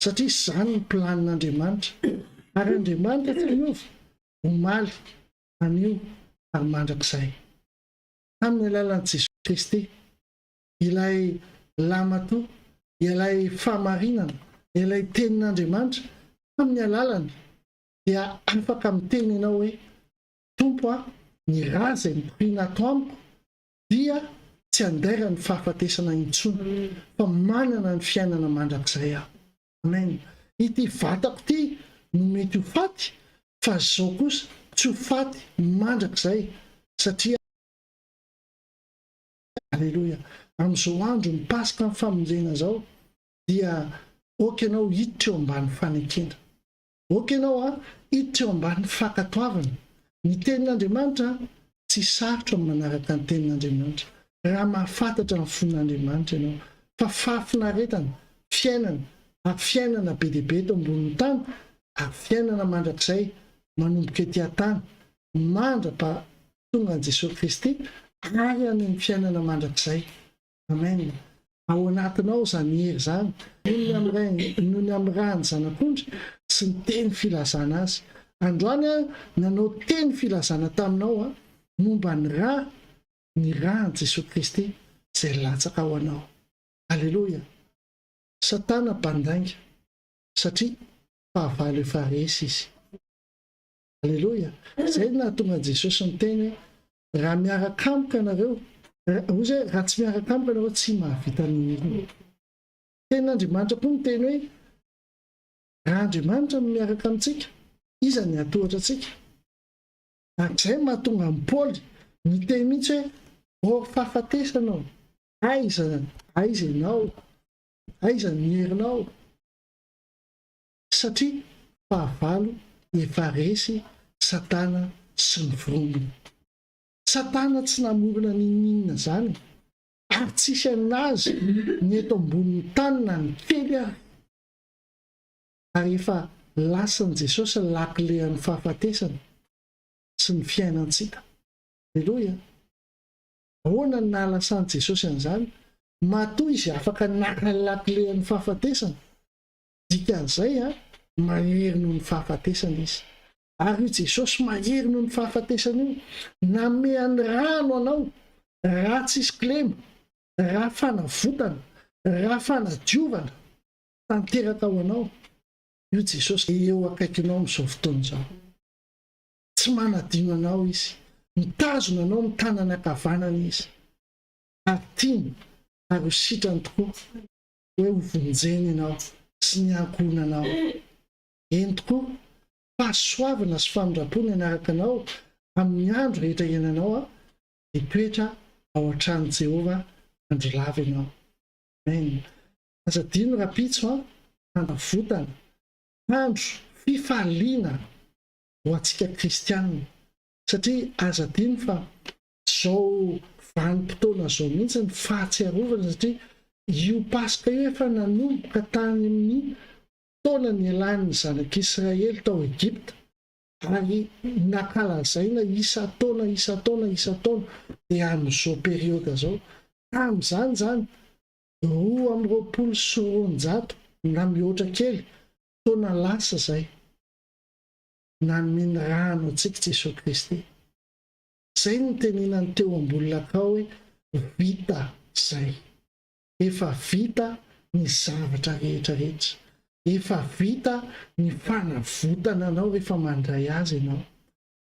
satria izany ny planin'Andriamanitra, ary Andriamanitra tsy miova, omaly, anio ary mandrakizay. Tamin'ny alalan'i Jesoa Kristy. ilay lahimatoa, ilay fahamarinana, ilay tenin'Andriamanitra, tamin'ny alalany dia afaka miteny ianao hoe, Tompo a, ny rà izay mikoriana ato amiko dia tsy handairan'ny fahafatesana intsony fa manana ny fiainana mandrakizay aho. Amen. Ity vatako ity no mety ho faty fa zao kosa tsy ho faty mandrakizay satria Aleloia. Amin'izao andron'ny Paska ny famonjena izao dia ok ianao hiditra eo ambany fanekena. Ok ianao a, hiditra eo ambany fankatoavana. Ny tenin'Andriamanitra tsy sarotra ny manaraka ny tenin'Andriamanitra raha mahafantatra ny fon'Andriamanitra ianao fa fahafinaretana, fiainana ary fiainana be dia be eto ambonin'ny tany ary fiainana mandrakizay manomboka ety an-tany mandra-pa tonga an'i Jesoa Kristy ary any amin'ny fiainana mandrakizay. Amen. Ao anatinao izany hery izany, noho ny amin'ny ràn'ny Zanak'ondry sy ny teny filazana azy. Androany aho nanao teny filazana taminao aho momba ny rà, ny ràn'i Jesoa Kristy izay latsaka ho anao. Aleloia. Satana mpandainga, satria fahavalo efa resy izy. Aleloia. Izay no nahatonga an'i Jesosy niteny hoe, Raha miaraka amiko ianareo, hoy izy hoe, raha tsy miaraka amiko ianareo tsy mahavita n'inon'inona. Tenin'Andriamanitra koa miteny hoe, raha Andriamanitra no miaraka amintsika, iza ny hahatohatra antsika? Ary izay no mahatonga an'i Paoly niteny mihitsy hoe, Ô ry fahafatesana ô, aiza, aiza ianao? Aiza ny herinao? Satria fahavalo efa resy satana sy ny forongony. Satana tsy namorona n'inon'inona zany ary tsisy an'azy ny eto ambonin'ny tany na ny kely ary. Ary efa lasan'i Jesosy ny lakilean'ny fahafatesana sy ny fiainan-tsita. Aleloia. Ahoana no nahalasan'i Jesosy an'izany? Matoa izy afaka naka ny lakilean'ny fahafatesana Dikan'izay an, mahery noho ny fahafatesana Izy. Ary io Jesosy mahery noho ny fahafatesana io, nameany rano anao, rà tsisy kilema, rà fanavotana, rà fanadiovana, tanteraka ho anao, io Jesosy eo akaikinao amin'izao fotoana izao. Tsy manadino anao Izy. Mitazona anao amin'ny tanany ankavanana Izy. Ary tiany ary ho sitrany tokoa. hoe ho vonjena ianao sy ny ankohonanao. Eny tokoa, fahasoavana sy famindram-po ny hanaraka anao amin'ny andro rehetra iainanao, hitoetra ao an-tranon'i Jehovah andro lava ianao. Amen. Aza adino rahampitso an, fanavotana, andro fifaliana ho antsika kristianina, satria aza adino fa Zao vanim-potoana zao mihitsy ny fahatsiarovana satria io Paska io efa nanomboka tany amin'ny fotoana nialan'ny zanak'Israely tao Egypta ary nankalazaina isan-taona isan-taona isan-taona dia amin'izao période zao. Tamin'izany izany 222 na mihoatra kely taona lasa izay nanome ny rano antsika Jesoa Kristy. Zay no nitenenany teo ambony lakao hoe vita zay. Efa vita ny zavatra rehetra rehetra. Efa vita ny fanavotana anao rehefa mandray azy ianao.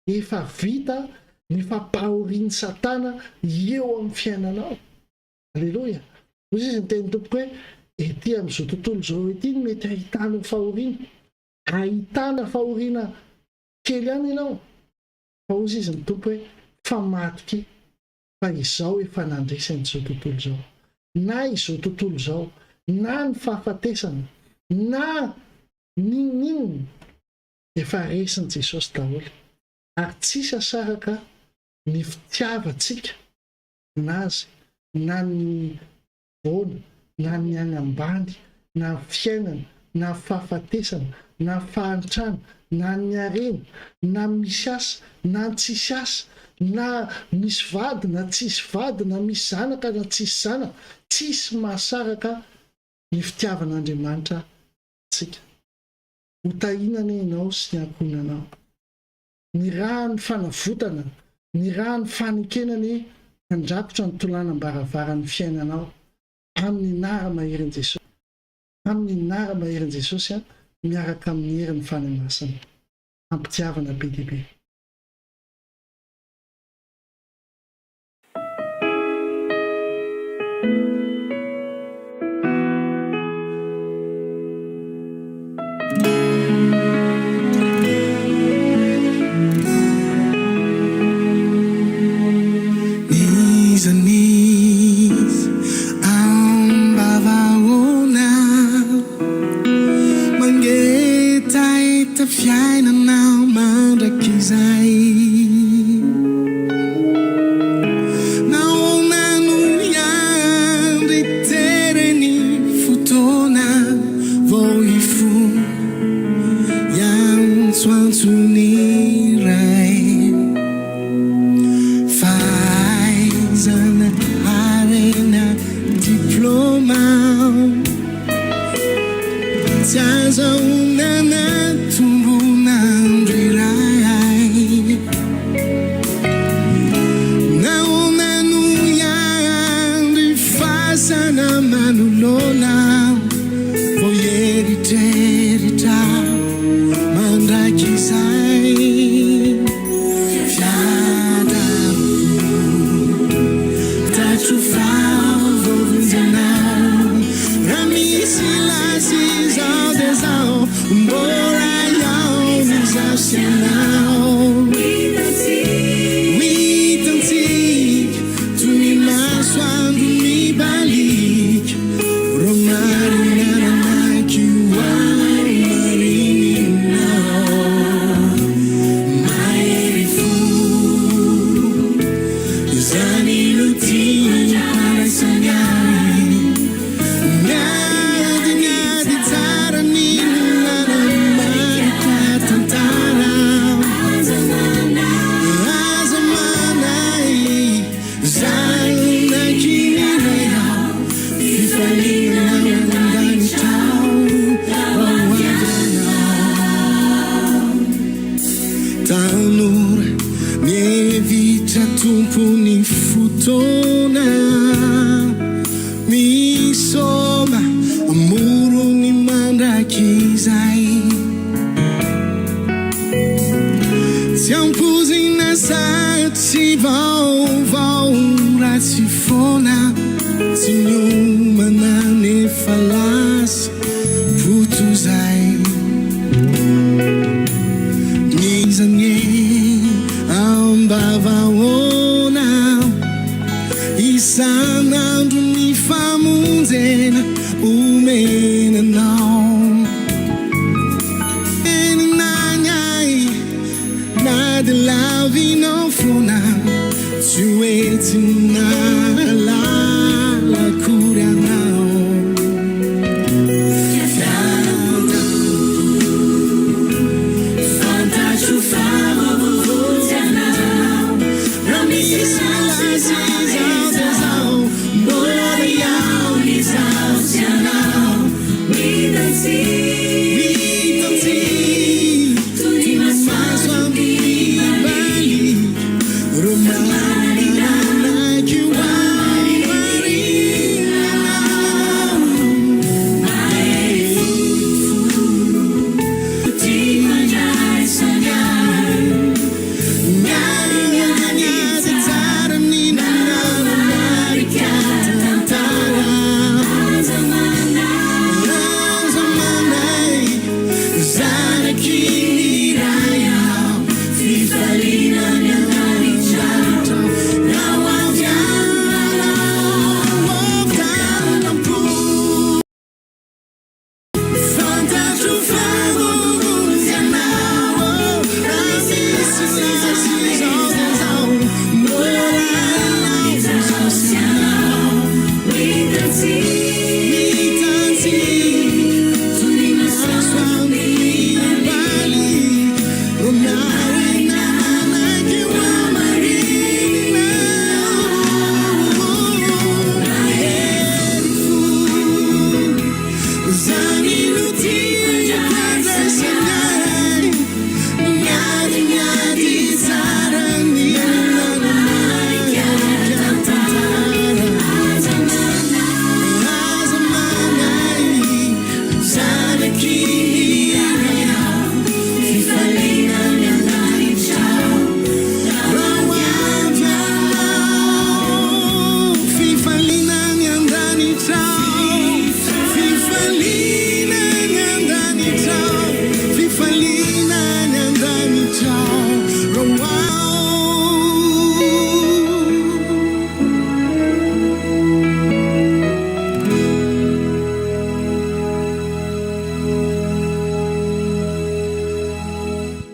Efa vita ny fampahorian'i satana eo amin'ny fiainanao. Aleloia. Hoy izy niteny tompoko hoe ety amin'izao tontolo izao ety no mety ahitanao fahoriana. Ahitana fahoriana kely ihany ianao. Fa hozy izy ny Tompo hoe, Fa matokia, fa Izaho efa nandresy an'izao tontolo izao. Na izao tontolo izao, na ny fahafatesana, na n'inon'inona, efa resin'i Jesosy daholo. Ary tsisy asaraka ny fitiavantsika an'Azy, na ny vola, na ny any ambany, na ny fiainana, na ny fahafatesana, na ny fahantrana, na ny harena, na misy asa, na ny tsisy asa, na misy vady na tsisy vady, na misy zanaka na tsisy zanaka, tsisy mahasaraka ny fitiavan'Andriamanitra antsika. Ho tahiana anie ianao sy ny ankohonanao. Ny ràn'ny fanavotana, ny ràn'ny fanekena anie handrakotra ny tolanam-baravaran'ny fiainanao, amin'ny anara-maherin'i Jesosy, amin'ny anara-maherin'i Jesosy an, miaraka amin'ny herin'ny Fanahy Masina. Ampitiavana be dia be. Tsy azahoana na tombon'andro iray. Nahoana no hiandry fasana manoloana vao hieritreritra mandrakizay? Fiadanako, fantatro fa voavonjy ianao. Raha misy lasa izao dia izao, mbola hihaona izaho sy ianao. Ho hitantsika toy ny masoandro mibaliaka, raha marina nanaiky ho hamarininao. Mahery fo, izany no tiako handraisany ahy. Miady, miady tsara ny lalana tantara. Aza manahy, zanaky ny Ray aho, fifaliana any an-danitra ao, ho avy anao. Tanora mihevitra tompon'ny fotoana, misoma amorony mandrakizay. Tsy ampoizina satria vaovao ratsy foana, tsy miomana nefa lasa potozay. Nizany ambavahoana isan'andro ny famonjena omenanao. Eny nany na de lavinao foana, tsy hoe tsy nahalala akory anao. Fiadanako, fantatro fa voavonjy ianao. Raha misy lasa izao dia izao, mbola hihaona izaho sy ianao. Ho